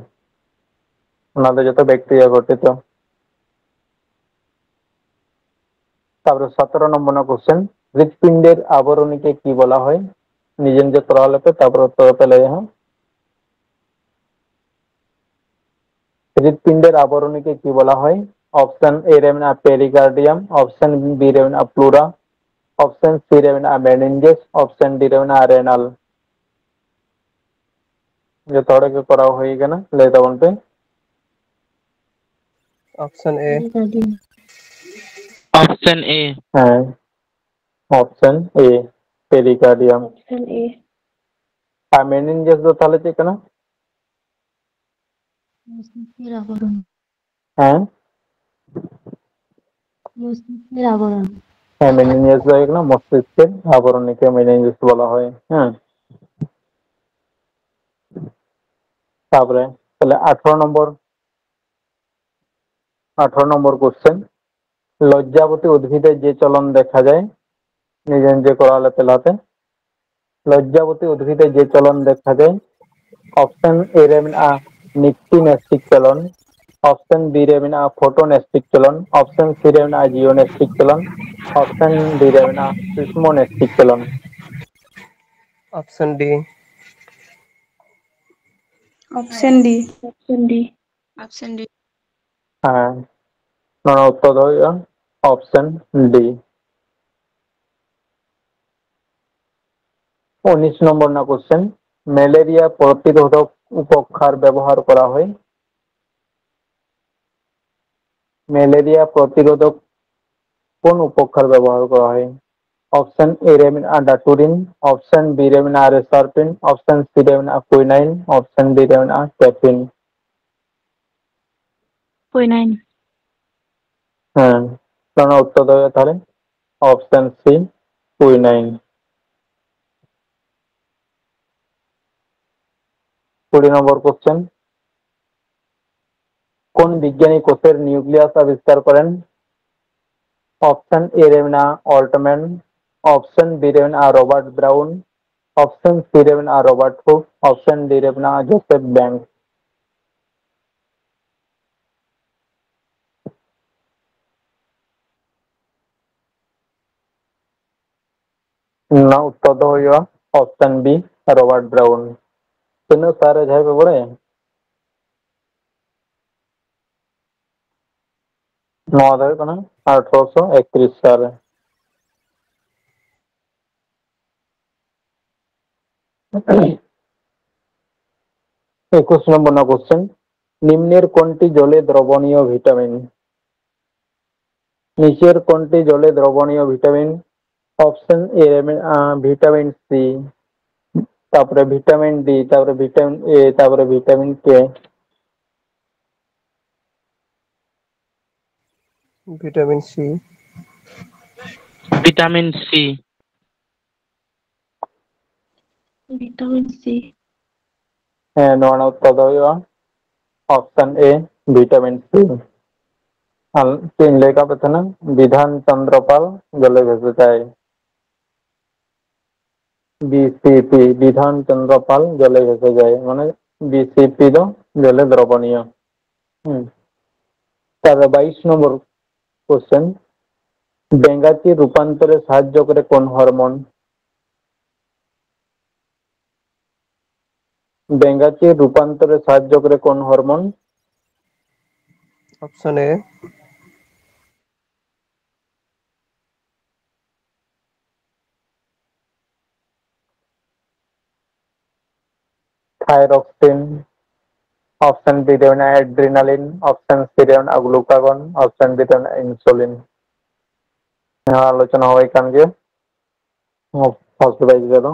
ᱚᱱᱟ ᱫᱚ ᱡᱚᱛᱚ ᱵᱮᱠᱴᱮᱨᱤᱭᱟ ᱜᱷᱚᱴᱤᱛᱚ᱾ ᱛᱟᱯᱚᱨᱮ ᱥᱚᱛᱨᱚ ᱱᱚᱢᱵᱚᱨ ᱨᱮᱱᱟᱜ ᱠᱚᱥᱪᱮᱱ, ᱦᱨᱤᱫᱯᱤᱱᱰᱮᱨ ᱟᱵᱚᱨᱚᱱᱤ ᱠᱮ ᱠᱤ ᱵᱚᱞᱟ ᱦᱚᱭ? ᱱᱤᱡᱮ ᱱᱤᱡᱮ ᱠᱚᱨᱟᱣ ᱞᱮᱯᱮ, ᱛᱟᱯᱚᱨᱮ ᱩᱛᱛᱚᱨ ᱯᱮ ᱞᱟᱹᱭᱟ ᱦᱟᱸᱜ᱾ ᱦᱨᱤᱫᱯᱤᱱᱰᱮᱨ ᱟᱵᱚᱨᱚᱱᱤ ᱠᱮ ᱠᱤ ᱵᱚᱞᱟ ᱦᱚᱭ? ᱚᱯᱥᱮᱱ ᱮ ᱨᱮ ᱢᱮᱱᱟᱜᱼᱟ ᱯᱮᱨᱤᱠᱟᱨᱰᱤᱭᱟᱢ, ᱚᱯᱥᱮᱱ ᱵᱤ ᱨᱮ ᱢᱮᱱᱟᱜᱼᱟ ᱯᱞᱩᱨᱟ, ᱚᱯᱥᱮᱱ ᱥᱤ ᱨᱮ ᱢᱮᱱᱟᱜᱼᱟ ᱢᱮᱱᱤᱱᱡᱮᱥ, ᱚᱯᱥᱮᱱ ᱰᱤ ᱨᱮ ᱢᱮᱱᱟᱜᱼᱟ ᱨᱮᱱᱟᱞ᱾ ᱡᱚᱛᱚ ᱦᱚᱲ ᱜᱮ ᱠᱚᱨᱟᱣ ᱦᱩᱭ ᱟᱠᱟᱱᱟ, ᱞᱟᱹᱭ ᱛᱟᱵᱚᱱ ᱯᱮ᱾ ᱚᱯᱥᱮᱱ ᱮ᱾ ᱚᱯᱥᱮᱱ ᱮ᱾ ᱦᱮᱸ, ᱚᱯᱥᱮᱱ ᱮ, ᱯᱮᱨᱤᱠᱟᱨᱰᱤᱭᱟᱢ᱾ ᱚᱯᱥᱮᱱ ᱮ᱾ ᱟᱨ ᱢᱮᱱᱤᱱᱡᱮᱥ ᱫᱚ ᱛᱟᱦᱚᱞᱮ ᱪᱮᱫ ᱠᱟᱱᱟ? ᱢᱚᱥᱛᱤᱥᱠᱮᱨ ᱟᱵᱚᱨᱚᱱ᱾ ᱦᱮᱸ? ᱢᱚᱥᱛᱤᱥᱠᱮᱨ ᱟᱵᱚᱨᱚᱱ᱾ ᱦᱮᱸ, ᱢᱮᱱᱤᱱᱡᱮᱥ ᱫᱚ ᱦᱩᱭᱩᱜ ᱠᱟᱱᱟ ᱢᱚᱥᱛᱤᱥᱠᱮᱨ ᱟᱵᱚᱨᱚᱱᱤ ᱠᱮ ᱢᱮᱱᱤᱱᱡᱮᱥ ᱵᱚᱞᱟ ᱦᱚᱭ᱾ ᱦᱮᱸ᱾ ᱛᱟᱯᱚᱨᱮ ᱛᱟᱦᱞᱮ ᱟᱴᱷᱨᱚ ᱱᱚᱢᱵᱚᱨ, ᱟᱴᱷᱨᱚ ᱱᱚᱢᱵᱚᱨ ᱠᱚᱥᱪᱮᱱ, ᱞᱚᱡᱽᱡᱟᱵᱚᱛᱤ ᱩᱫᱽᱵᱷᱤᱫᱮ ᱡᱮ ᱪᱚᱞᱚᱱ ᱫᱮᱠᱷᱟ ᱡᱟᱭ, ᱱᱤᱡᱮ ᱱᱤᱡᱮ ᱠᱚᱨᱟᱣ ᱞᱮᱯᱮ ᱞᱟᱦᱟᱛᱮ᱾ ᱞᱚᱡᱽᱡᱟᱵᱚᱛᱤ ᱩᱫᱽᱵᱷᱤᱫᱮ ᱡᱮ ᱪᱚᱞᱚᱱ ᱫᱮᱠᱷᱟ ᱡᱟᱭ, ᱚᱯᱥᱮᱱ ᱮ ᱨᱮ ᱢᱮᱱᱟᱜᱼᱟ ᱱᱤᱠᱴᱤᱱᱮᱥᱴᱤᱠ ᱪᱚᱞᱚᱱ, ᱚᱯᱥᱮᱱ ᱵᱤ ᱨᱮ ᱢᱮᱱᱟᱜᱼᱟ ᱯᱷᱳᱴᱳᱱᱮᱥᱴᱤᱠ ᱪᱚᱞᱚᱱ, ᱚᱯᱥᱮᱱ ᱥᱤ ᱨᱮ ᱢᱮᱱᱟᱜᱼᱟ ᱡᱤᱭᱳᱱᱮᱥᱴᱤᱠ ᱪᱚᱞᱚᱱ, ᱚᱯᱥᱮᱱ ᱰᱤ ᱨᱮ ᱢᱮᱱᱟᱜᱼᱟ ᱥᱤᱥᱢᱳᱱᱮᱥᱴᱤᱠ ᱪᱚᱞᱚᱱ᱾ ᱚᱯᱥᱮᱱ ᱰᱤ᱾ ᱚᱯᱥᱮᱱ ᱰᱤ᱾ ᱚᱯᱥᱮᱱ ᱰᱤ᱾ ᱚᱯᱥᱮᱱ ᱰᱤ᱾ ᱦᱮᱸ, ᱱᱚᱣᱟ ᱩᱛᱛᱚᱨ ᱫᱚ ᱦᱩᱭᱩᱜᱼᱟ Option D. উনিশ নম্বর না কোশ্চেন, ম্যালেরিয়া প্রতিরোধক উপক্ষার ব্যবহার করা হয়। ম্যালেরিয়া প্রতিরোধক কোন উপক্ষার ব্যবহার করা হয়? অপশন এ রেমিন আ ডাটুরিন, অপশন বি রেমিন আ রেসারপিন, অপশন সি রেমিন আ কুইনাইন, অপশন ডি রেমিন আ ক্যাফিন। Quinine. হ্যাঁ, তাহলে উত্তর দেবে তাহলে অপশন সি কুইনাইন। কুড়ি নম্বর কোশ্চেন, কোন বিজ্ঞানী কোষের নিউক্লিয়াস আবিষ্কার করেন? অপশন এ রেমিন আ অল্টম্যান, অপশন বি রেমিন আ রবার্ট ব্রাউন, অপশন সি রেমিন আ রবার্ট হুক, অপশন ডি রেমিন আ জোসেফ ব্যাংক। ᱱᱚᱣᱟ ᱩᱛᱛᱚᱨ ᱫᱚ ᱦᱩᱭᱩᱜᱼᱟ ᱚᱯᱥᱮᱱ ᱵᱤ, ᱨᱚᱵᱟᱨᱴ ᱵᱨᱟᱣᱩᱱ᱾ ᱛᱤᱱᱟᱹᱜ ᱥᱟᱞ ᱨᱮ ᱡᱟᱦᱟᱸᱭ ᱯᱮ ᱵᱟᱲᱟᱭᱟ? ᱱᱚᱣᱟ ᱫᱚ ᱦᱩᱭᱩᱜ ᱠᱟᱱᱟ ᱟᱴᱷᱨᱚᱥᱚ ᱮᱠᱛᱨᱤᱥ ᱥᱟᱞ ᱨᱮ᱾ ᱮᱠᱩᱥ ᱱᱚᱢᱵᱚᱨ ᱨᱮᱱᱟᱜ ᱠᱚᱥᱪᱮᱱ, নিম্নের কোনটি জলে দ্রবণীয় ভিটামিন? নিচের কোনটি জলে দ্রবণীয় ভিটামিন? অপশন এ ᱨᱮ ᱢᱮᱱᱟᱜᱼᱟ ᱵᱷᱤᱴᱟᱢᱤᱱ ᱥᱤ, ᱛᱟᱯᱚᱨᱮ ᱵᱷᱤᱴᱟᱢᱤᱱ ᱰᱤ, ᱛᱟᱯᱚᱨᱮ ᱵᱷᱤᱴᱟᱢᱤᱱ ᱮ, ᱛᱟᱯᱚᱨᱮ ᱵᱷᱤᱴᱟᱢᱤᱱ ᱠᱮ᱾ ᱵᱷᱤᱴᱟᱢᱤᱱ ᱥᱤ᱾ ᱵᱷᱤᱴᱟᱢᱤᱱ ᱥᱤ᱾ ᱵᱷᱤᱴᱟᱢᱤᱱ ᱥᱤ᱾ ᱦᱮᱸ, ᱱᱚᱣᱟ ᱨᱮᱱᱟᱜ ᱩᱛᱛᱚᱨ ᱫᱚ ᱦᱩᱭᱩᱜᱼᱟ ᱚᱯᱥᱚᱱ ᱮ, ᱵᱷᱤᱴᱟᱢᱤᱱ ᱥᱤ᱾ ᱟᱨ ᱪᱮᱫ ᱤᱧ ᱞᱟᱹᱭ ᱠᱟᱜ ᱯᱮ ᱛᱟᱦᱮᱱᱟ, ᱵᱤᱫᱷᱟᱱ ᱪᱚᱱᱫᱨᱚᱯᱟᱞ ᱡᱚᱞᱮ ᱵᱷᱮᱥᱮᱡᱟᱭ᱾ ᱵᱤ ᱥᱤ ᱯᱤ, ᱵᱤᱫᱷᱟᱱ ᱪᱚᱱᱫᱨᱚᱯᱟᱞ ᱡᱚᱞᱮ ᱵᱷᱮᱥᱮᱡᱟᱭ, ᱢᱟᱱᱮ ᱵᱤ ᱥᱤ ᱯᱤ ᱫᱚ ᱡᱚᱞᱮ ᱫᱨᱚᱵᱚᱱᱤᱭᱚ᱾ ᱦᱩᱸ᱾ ᱛᱟᱦᱞᱮ ᱵᱟᱭᱤᱥ ᱱᱚᱢᱵᱚᱨ ᱠᱚᱥᱪᱮᱱ, ᱵᱮᱸᱜᱟᱪᱤ ᱨᱩᱯᱟᱱᱛᱚᱨᱮ ᱥᱟᱦᱟᱡᱽᱡᱚ ᱠᱚᱨᱮ ᱠᱚᱱ ᱦᱚᱨᱢᱚᱱ? ᱵᱮᱸᱜᱟᱪᱤ ᱨᱩᱯᱟᱱᱛᱚᱨᱮ ᱥᱟᱦᱟᱡᱽᱡᱚ ᱠᱚᱨᱮ ᱠᱚᱱ ᱦᱚᱨᱢᱚᱱ? Option A. thyroxine, option B ᱨᱮ ᱢᱮᱱᱟᱜᱼᱟ adrenaline, option C ᱨᱮ ᱢᱮᱱᱟᱜᱼᱟ glucagon, option D ᱨᱮ ᱢᱮᱱᱟᱜᱼᱟ insulin᱾ ᱱᱚᱣᱟ ᱟᱞᱳᱪᱚᱱᱟ ᱦᱩᱭ ᱠᱟᱱ ᱜᱮᱭᱟ᱾ ᱯᱷᱟᱥᱴ ᱵᱟᱭᱤᱠ ᱨᱮᱫᱚ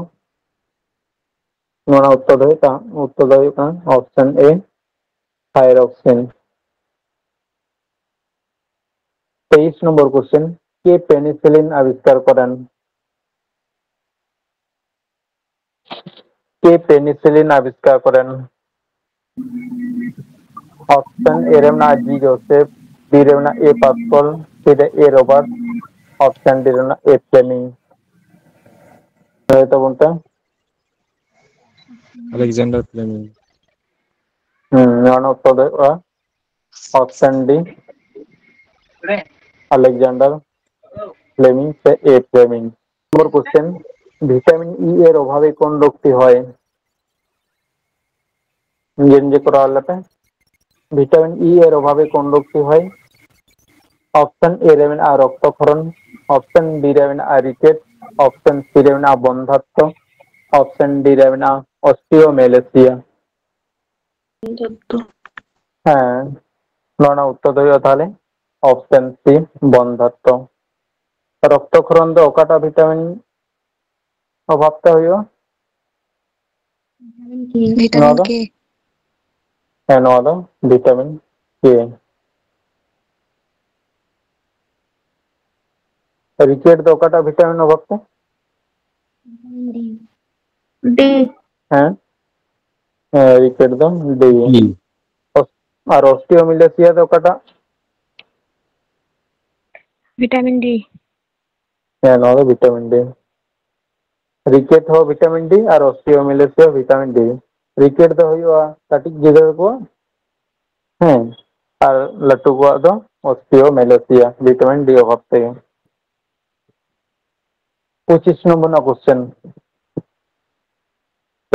ᱱᱚᱣᱟ ᱨᱮᱱᱟᱜ ᱩᱛᱛᱚᱨ ᱫᱚ ᱦᱩᱭᱩᱜ ᱠᱟᱱᱟ, ᱩᱛᱛᱚᱨ ᱫᱚ ᱦᱩᱭᱩᱜ ᱠᱟᱱᱟ option A, thyroxine᱾ ᱛᱮᱭᱤᱥ ᱱᱚᱢᱵᱚᱨ ᱠᱚᱥᱪᱮᱱ, কে পেনিসিলিন আবিষ্কার করেন? কে পেনিসিলিন আবিষ্কার করেন? অপশন এ রে ᱢᱮᱱᱟᱜᱼᱟ ᱡᱤ ᱡᱳᱥᱮᱯᱷ, ᱵᱤ ᱨᱮ ᱢᱮᱱᱟᱜᱼᱟ ᱮ ᱯᱟᱥᱠᱚᱞ, ᱥᱤ ᱨᱮ ᱮ ᱨᱚᱵᱟᱨᱴ, ᱚᱯᱥᱮᱱ ᱰᱤ ᱨᱮ ᱢᱮᱱᱟᱜᱼᱟ ᱮ ᱯᱞᱮᱢᱤᱝ᱾ ᱞᱟᱹᱭ ᱛᱟᱵᱚᱱ ᱯᱮ᱾ ᱟᱞᱮᱠᱡᱟᱱᱰᱟᱨ ᱯᱞᱮᱢᱤᱝ᱾ ᱦᱩᱸ, ᱱᱚᱣᱟ ᱨᱮᱱᱟᱜ ᱩᱛᱛᱚᱨ ᱫᱚ ᱦᱩᱭᱩᱜᱼᱟ ᱚᱯᱥᱮᱱ ᱰᱤ, ᱟᱞᱮᱠᱡᱟᱱᱰᱟᱨ ᱯᱞᱮᱢᱤᱝ ᱥᱮ ᱮ ᱯᱞᱮᱢᱤᱝ᱾ নম্বর কোশ্চেন, ভিটামিন ই এর অভাবে কোন রোগটি হয়? নিজে নিজে করে আলাপে। ভিটামিন ই এর অভাবে কোন রোগটি হয়? অপশন এ রে ᱢᱮᱱᱟᱜᱼᱟ ᱨᱚᱠᱛᱚᱠᱷᱚᱨᱚᱱ, ᱚᱯᱥᱮᱱ ᱵᱤ ᱨᱮ ᱢᱮᱱᱟᱜᱼᱟ ᱨᱤᱠᱮᱴ, ᱚᱯᱥᱮᱱ ᱥᱤ ᱨᱮ ᱢᱮᱱᱟᱜᱼᱟ ᱵᱚᱱᱫᱷᱟᱛᱛᱚ, ᱚᱯᱥᱮᱱ ᱰᱤ ᱨᱮ ᱢᱮᱱᱟᱜᱼᱟ ᱚᱥᱴᱤᱭᱳᱢᱮᱞᱮᱥᱤᱭᱟ᱾ ᱫᱚᱛᱛᱚ᱾ ᱦᱮᱸ, ᱱᱚᱣᱟ ᱨᱮᱱᱟᱜ ᱩᱛᱛᱚᱨ ᱫᱚ ᱦᱩᱭᱩᱜᱼᱟ ᱛᱟᱦᱚᱞᱮ ᱚᱯᱥᱮᱱ ᱥᱤ, ᱵᱚᱱᱫᱷᱟᱛᱛᱚ᱾ ᱨᱚᱠᱛᱚᱠᱷᱚᱨᱚᱱ ᱫᱚ ᱚᱠᱟᱴᱟᱜ ᱵᱷᱤᱴᱟᱢᱤᱱ ᱚᱵᱷᱟᱵ ᱛᱮ ᱦᱩᱭᱩᱜᱼᱟ? ᱵᱷᱤᱴᱟᱢᱤᱱ ᱠᱮ᱾ ᱦᱮᱸ, ᱱᱚᱣᱟ ᱫᱚ ᱵᱷᱤᱴᱟᱢᱤᱱ ᱠᱮ᱾ ᱨᱤᱠᱮᱴ ᱫᱚ ᱚᱠᱟᱴᱟᱜ ᱵᱷᱤᱴᱟᱢᱤᱱ ᱚᱵᱷᱟᱵ ᱛᱮ? ᱰᱤ᱾ ᱦᱮᱸ, ᱦᱮᱸ, ᱨᱤᱠᱮᱴ ᱫᱚ ᱰᱤ᱾ ᱚᱥ-, ᱟᱨ ᱚᱥᱴᱤᱭᱳᱢᱤᱞᱮᱥᱤᱭᱟ ᱫᱚ ᱚᱠᱟᱴᱟᱜ? ᱵᱷᱤᱴᱟᱢᱤᱱ ᱰᱤ᱾ ᱦᱮᱸ, ᱱᱚᱣᱟ ᱫᱚ ᱵᱷᱤᱴᱟᱢᱤᱱ ᱰᱤ᱾ ᱨᱤᱠᱮᱴ ᱦᱚᱸ ᱵᱷᱤᱴᱟᱢᱤᱱ ᱰᱤ ᱟᱨ ᱚᱥᱴᱤᱭᱳᱢᱤᱞᱮᱥᱤᱭᱟ ᱦᱚᱸ ᱵᱷᱤᱴᱟᱢᱤᱱ ᱰᱤ᱾ ᱨᱤᱠᱮᱴ ᱫᱚ ᱦᱩᱭᱩᱜᱼᱟ ᱠᱟᱹᱴᱤᱡ ᱜᱤᱫᱽᱨᱟᱹ ᱠᱚᱣᱟᱜ, ᱦᱮᱸ, ᱟᱨ ᱞᱟᱹᱴᱩ ᱠᱚᱣᱟᱜ ᱫᱚ ᱚᱥᱴᱤᱭᱳᱢᱤᱞᱮᱥᱤᱭᱟ, ᱵᱷᱤᱴᱟᱢᱤᱱ ᱰᱤ ᱚᱵᱷᱟᱵ ᱛᱮᱜᱮ᱾ ᱯᱚᱸᱪᱤᱥ ᱱᱚᱢᱵᱚᱨ ᱨᱮᱱᱟᱜ ᱠᱚᱥᱪᱮᱱ,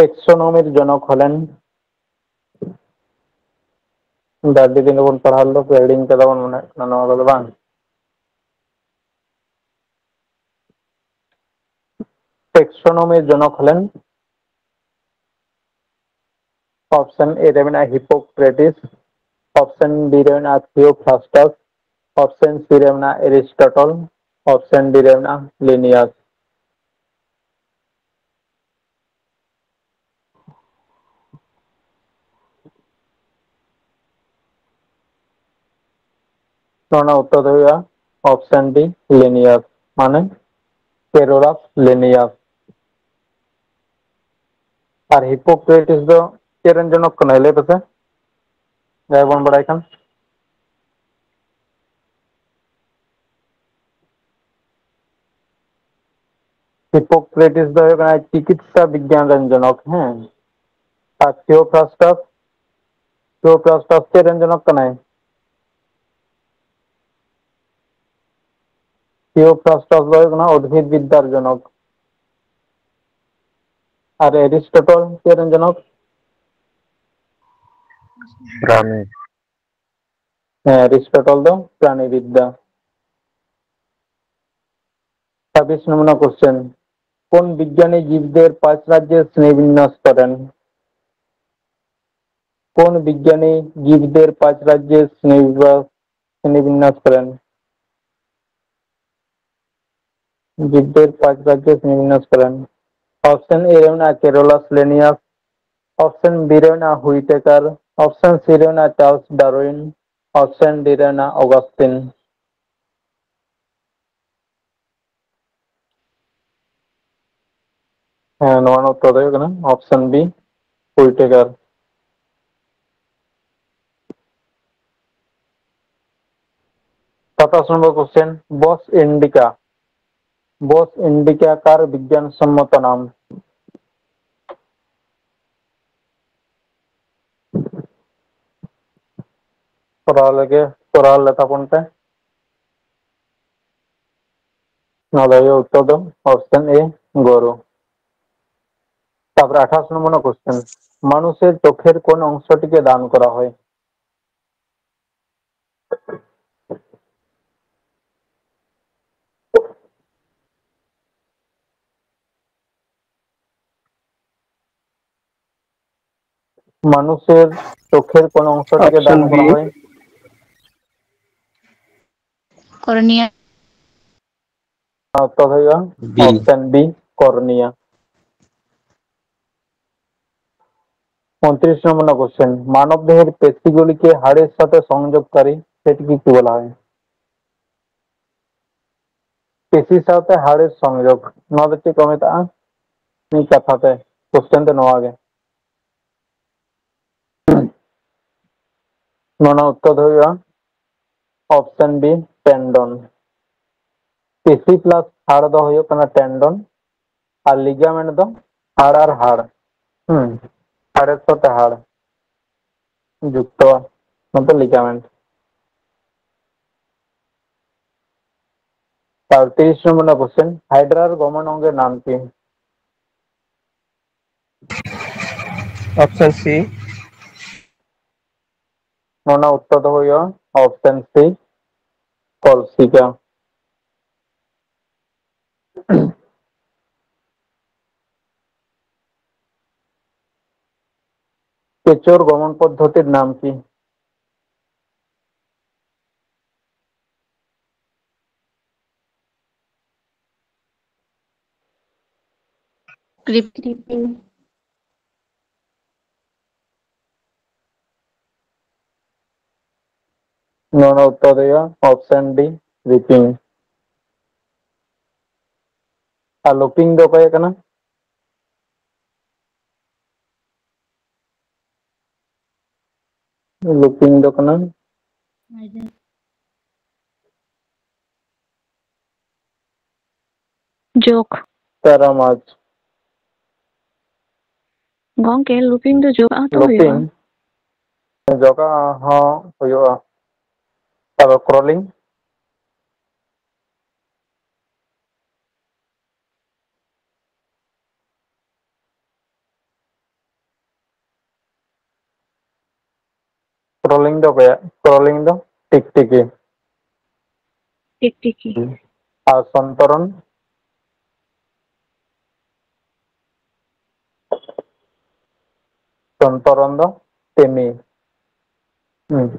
ᱴᱮᱠᱥᱳᱱᱚᱢᱤᱨ ᱡᱚᱱᱚᱠ ᱦᱚᱞᱮᱱ? ᱟᱹᱰᱤ ᱫᱤᱱ ᱨᱮᱵᱚᱱ ᱯᱟᱲᱦᱟᱣ ᱞᱮᱫᱟ, ᱦᱤᱲᱤᱧ ᱠᱟᱫᱟ ᱵᱚᱱ ᱢᱚᱱᱮ ᱦᱩᱭᱩᱜ ᱠᱟᱱᱟ ᱱᱚᱣᱟ ᱠᱚᱫᱚ, ᱵᱟᱝ? ᱴᱮᱠᱥᱳᱱᱚᱢᱤᱨ ᱡᱚᱱᱚᱠ ᱦᱚᱞᱮᱱ? ᱚᱯᱥᱮᱱ ᱮ ᱨᱮ ᱢᱮᱱᱟᱜᱼᱟ ᱦᱤᱯᱳᱠᱨᱮᱴᱤᱥ, ᱚᱯᱥᱮᱱ ᱵᱤ ᱨᱮ ᱢᱮᱱᱟᱜᱼᱟ ᱛᱷᱤᱭᱳᱯᱷᱨᱟᱥᱴᱟᱥ, ᱚᱯᱥᱮᱱ ᱥᱤ ᱨᱮ ᱢᱮᱱᱟᱜᱼᱟ ᱮᱨᱤᱥᱴᱚᱴᱚᱞ, ᱚᱯᱥᱮᱱ ᱰᱤ ᱨᱮ ᱢᱮᱱᱟᱜᱼᱟ ᱞᱤᱱᱤᱭᱟᱥ᱾ ᱱᱚᱣᱟ ᱨᱮᱱᱟᱜ ᱩᱛᱛᱚᱨ ᱫᱚ ᱦᱩᱭᱩᱜᱼᱟ ᱚᱯᱥᱮᱱ ᱰᱤ, ᱞᱤᱱᱤᱭᱟᱥ, ᱢᱟᱱᱮ ᱠᱮᱨᱳᱞᱟᱥ ᱞᱤᱱᱤᱭᱟᱥ᱾ ᱟᱨ ᱦᱤᱯᱳᱠᱨᱮᱴᱤᱥ ᱫᱚ ᱪᱮᱫ ᱨᱮᱱ ᱡᱚᱱᱚᱠ ᱠᱟᱱᱟᱭ? ᱞᱟᱹᱭ ᱯᱮᱥᱮ, ᱡᱟᱦᱟᱸᱭ ᱵᱚᱱ ᱵᱟᱲᱟᱭ ᱠᱷᱟᱱ᱾ ᱦᱤᱯᱳᱠᱨᱮᱴᱤᱥ ᱫᱚ ᱦᱩᱭᱩᱜ ᱠᱟᱱᱟ ᱪᱤᱠᱤᱛᱥᱟ ᱵᱤᱜᱽᱜᱟᱱ ᱨᱮᱱ ᱡᱚᱱᱚᱠ, ᱦᱮᱸ᱾ ᱟᱨ ᱛᱷᱤᱭᱳᱯᱨᱟᱥᱴᱟᱥ, ᱛᱷᱤᱭᱳᱯᱨᱟᱥᱴᱟᱥ ᱪᱮᱫ ᱨᱮᱱ ᱡᱚᱱᱚᱠ ᱠᱟᱱᱟᱭ? ᱛᱷᱤᱭᱳᱯᱨᱟᱥᱴᱟᱥ ᱫᱚ ᱦᱩᱭᱩᱜ ᱠᱟᱱᱟ ᱩᱫᱵᱷᱤᱫ ᱵᱤᱫᱽᱫᱟᱨ ᱡᱚᱱᱚᱠ᱾ ᱟᱨ ᱮᱨᱤᱥᱴᱚᱴᱚᱞ ᱪᱮᱫ ᱨᱮᱱ ᱡᱚᱱᱚᱠ? ᱯᱨᱟᱱᱤ᱾ ᱦᱮᱸ, ᱮᱨᱤᱥᱴᱚᱴᱚᱞ ᱫᱚ ᱯᱨᱟᱱᱤ ᱵᱤᱫᱽᱫᱟ᱾ ᱪᱷᱟᱵᱵᱤᱥ ᱱᱚᱢᱵᱚᱨ ᱠᱚᱥᱪᱮᱱ, কোন বিজ্ঞানী জীবদের পাঁচ রাজ্যে শ্রেণীবিন্যাস করেন? কোন বিজ্ঞানী জীবদের পাঁচ রাজ্যে শ্রেণীবিভাগ, শ্রেণীবিন্যাস করেন? জীবদের পাঁচ রাজ্যে শ্রেণীবিন্যাস করেন। অপশন এ রে ᱢᱮᱱᱟᱜᱼᱟ ᱠᱮᱨᱳᱞᱟᱥ ᱞᱤᱱᱤᱭᱟᱥ, ᱚᱯᱥᱮᱱ ᱵᱤ ᱨᱮ ᱢᱮᱱᱟᱜᱼᱟ ᱦᱩᱭᱴᱮᱠᱟᱨ, ᱚᱯᱥᱮᱱ ᱥᱤ ᱨᱮ ᱢᱮᱱᱟᱜᱼᱟ ᱪᱟᱨᱞᱥ ᱰᱟᱨᱣᱤᱱ, ᱚᱯᱥᱮᱱ ᱰᱤ ᱨᱮ ᱢᱮᱱᱟᱜᱼᱟ ᱚᱜᱟᱥᱴᱤᱱ᱾ ᱦᱮᱸ, ᱱᱚᱣᱟ ᱨᱮᱱᱟᱜ ᱩᱛᱛᱚᱨ ᱫᱚ ᱦᱩᱭᱩᱜ ᱠᱟᱱᱟ ᱚᱯᱥᱮᱱ ᱵᱤ, ᱦᱩᱭᱴᱮᱠᱟᱨ᱾ ᱥᱟᱛᱟᱥ number question, Bos indica, Bos indica ᱠᱟᱨ ᱵᱤᱜᱽᱜᱟᱱ ᱥᱚᱢᱢᱚᱛᱚ ᱱᱟᱢ? ᱠᱚᱨᱟᱣ ᱞᱮᱜᱮ, ᱠᱚᱨᱟᱣ ᱞᱮ ᱛᱟᱵᱚᱱ ᱯᱮ᱾ ᱱᱚᱣᱟ ᱫᱚ ᱦᱩᱭᱩᱜᱼᱟ ᱩᱛᱛᱚᱨ ᱫᱚ ᱚᱯᱥᱮᱱ ᱮ, ᱜᱳᱨᱩ᱾ তারপরে আঠাশ নম্বর কোশ্চেন, মানুষের চোখের কোন অংশটিকে দান করা হয়? মানুষের চোখের কোন অংশটিকে দান করা হয়? কর্নিয়া। উত্তর হইল B। Option B, cornea. উনত্রিশ নম্বর কোশ্চেন, মানব দেহের পেশিগুলিকে হাড়ের সাথে সংযোগকারী সেটিকে কি বলা হয়? ᱯᱮᱥᱤ ᱥᱟᱶᱛᱮ ᱦᱟᱲᱮᱨ ᱥᱚᱝᱡᱳᱜᱽ, ᱱᱚᱣᱟ ᱫᱚ ᱪᱮᱫ ᱠᱚ ᱢᱮᱛᱟᱜᱼᱟ? ᱢᱤᱫ ᱠᱟᱛᱷᱟ ᱛᱮ, ᱠᱚᱥᱪᱮᱱ ᱫᱚ ᱱᱚᱣᱟ ᱜᱮ᱾ ᱱᱚᱣᱟ ᱨᱮᱱᱟᱜ ᱩᱛᱛᱚᱨ ᱫᱚ ᱦᱩᱭᱩᱜᱼᱟ ᱚᱯᱥᱮᱱ ᱵᱤ, ᱴᱮᱱᱰᱚᱱ᱾ ᱯᱮᱥᱤ ᱯᱞᱟᱥ ᱦᱟᱲ ᱫᱚ ᱦᱩᱭᱩᱜ ᱠᱟᱱᱟ ᱴᱮᱱᱰᱚᱱ, ᱟᱨ ᱞᱤᱜᱟᱢᱮᱱᱴ ᱫᱚ ᱦᱟᱲ ᱟᱨ ᱦᱟᱲ, ᱦᱩᱸ, ᱦᱟᱲᱮᱨ ᱥᱟᱶᱛᱮ ᱦᱟᱲ ᱡᱩᱠᱛᱚ, ᱱᱚᱛᱮ ᱞᱤᱜᱟᱢᱮᱱᱴ᱾ ᱛᱟᱦᱞᱮ ᱛᱤᱨᱤᱥ ᱱᱚᱢᱵᱚᱨ ᱨᱮᱱᱟᱜ ᱠᱚᱥᱪᱮᱱ, ᱦᱟᱭᱰᱨᱟᱨ ᱜᱚᱢᱚᱱ ᱚᱝᱜᱮᱨ ᱱᱟᱢ ᱠᱤ? ᱚᱯᱥᱮᱱ ᱥᱤ᱾ ᱱᱚᱣᱟ ᱨᱮᱱᱟᱜ ᱩᱛᱛᱚᱨ ᱫᱚ ᱦᱩᱭᱩᱜᱼᱟ ᱚᱯᱥᱮᱱ ᱥᱤ, ᱠᱚᱞᱥᱤᱠᱟ᱾ ᱠᱮᱪᱚᱨ ᱜᱚᱢᱚᱱ ᱯᱚᱫᱽᱫᱷᱚᱛᱤᱨ ᱱᱟᱢ ᱠᱤ? ᱠᱨᱤᱯᱤᱝ᱾ ᱱᱚᱣᱟ ᱨᱮᱱᱟᱜ ᱩᱛᱛᱚᱨ ᱫᱚ ᱦᱩᱭᱩᱜᱼᱟ ᱚᱯᱥᱮᱱ ᱰᱤ, ᱠᱨᱤᱯᱤᱝ᱾ ᱟᱨ ᱞᱩᱯᱤᱝ ᱫᱚ ᱚᱠᱚᱭᱟᱜ ᱠᱟᱱᱟ? ᱞᱩᱯᱤᱝ ᱫᱚ ᱠᱟᱱᱟ ᱡᱳᱠ᱾ ᱛᱟᱨᱟ ᱢᱟᱪᱷ᱾ ᱜᱚᱝᱠᱮ, ᱞᱩᱯᱤᱝ ᱫᱚ ᱡᱳᱠᱟᱜ ᱦᱚᱸᱛᱚ ᱦᱩᱭᱩᱜᱼᱟ᱾ ᱞᱩᱯᱤᱝ ᱡᱳᱠᱟᱜ ᱦᱚᱸ ᱦᱩᱭᱩᱜᱼᱟ᱾ ᱛᱟᱨᱯᱚᱨ ᱠᱨᱚᱞᱤᱝ᱾ ᱠᱨᱚᱞᱤᱝ ᱫᱚ ᱚᱠᱚᱭᱟᱜ? ᱠᱨᱚᱞᱤᱝ ᱫᱚ ᱴᱤᱠᱴᱤᱠᱤ᱾ ᱴᱤᱠᱴᱤᱠᱤ᱾ ᱟᱨ ᱥᱚᱱᱛᱚᱨᱚᱱ? ᱥᱚᱱᱛᱚᱨᱚᱱ ᱫᱚ ᱛᱮᱢᱤ᱾ ᱦᱩᱸ᱾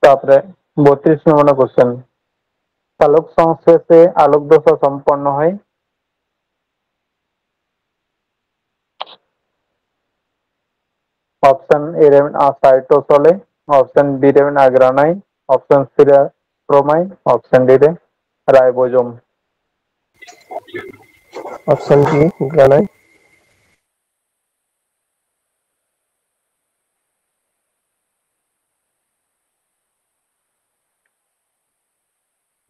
ᱛᱟᱯᱚᱨᱮ ᱵᱚᱛᱨᱤᱥ ᱱᱚᱢᱵᱚᱨ ᱠᱚᱥᱪᱮᱱ, ᱥᱟᱞᱚᱠ ᱥᱚᱝᱥᱞᱮᱥᱮ ᱟᱞᱳᱠ ᱫᱚᱥᱟ ᱥᱚᱢᱯᱚᱱᱱᱚ ᱦᱚᱭ᱾ ᱚᱯᱥᱮᱱ ᱮ ᱨᱮ ᱢᱮᱱᱟᱜᱼᱟ ᱥᱟᱭᱴᱳᱥᱚᱞᱮ, ᱚᱯᱥᱮᱱ ᱵᱤ ᱨᱮ ᱢᱮᱱᱟᱜᱼᱟ ᱜᱨᱟᱱᱟᱭᱤᱱ, ᱚᱯᱥᱮᱱ ᱥᱤ ᱨᱮ ᱠᱨᱳᱢᱟᱭᱤᱱ, ᱚᱯᱥᱮᱱ ᱰᱤ ᱨᱮ ᱨᱟᱭᱵᱳᱡᱳᱢ᱾ Option B ᱜᱨᱟᱱᱟᱭᱤᱱ᱾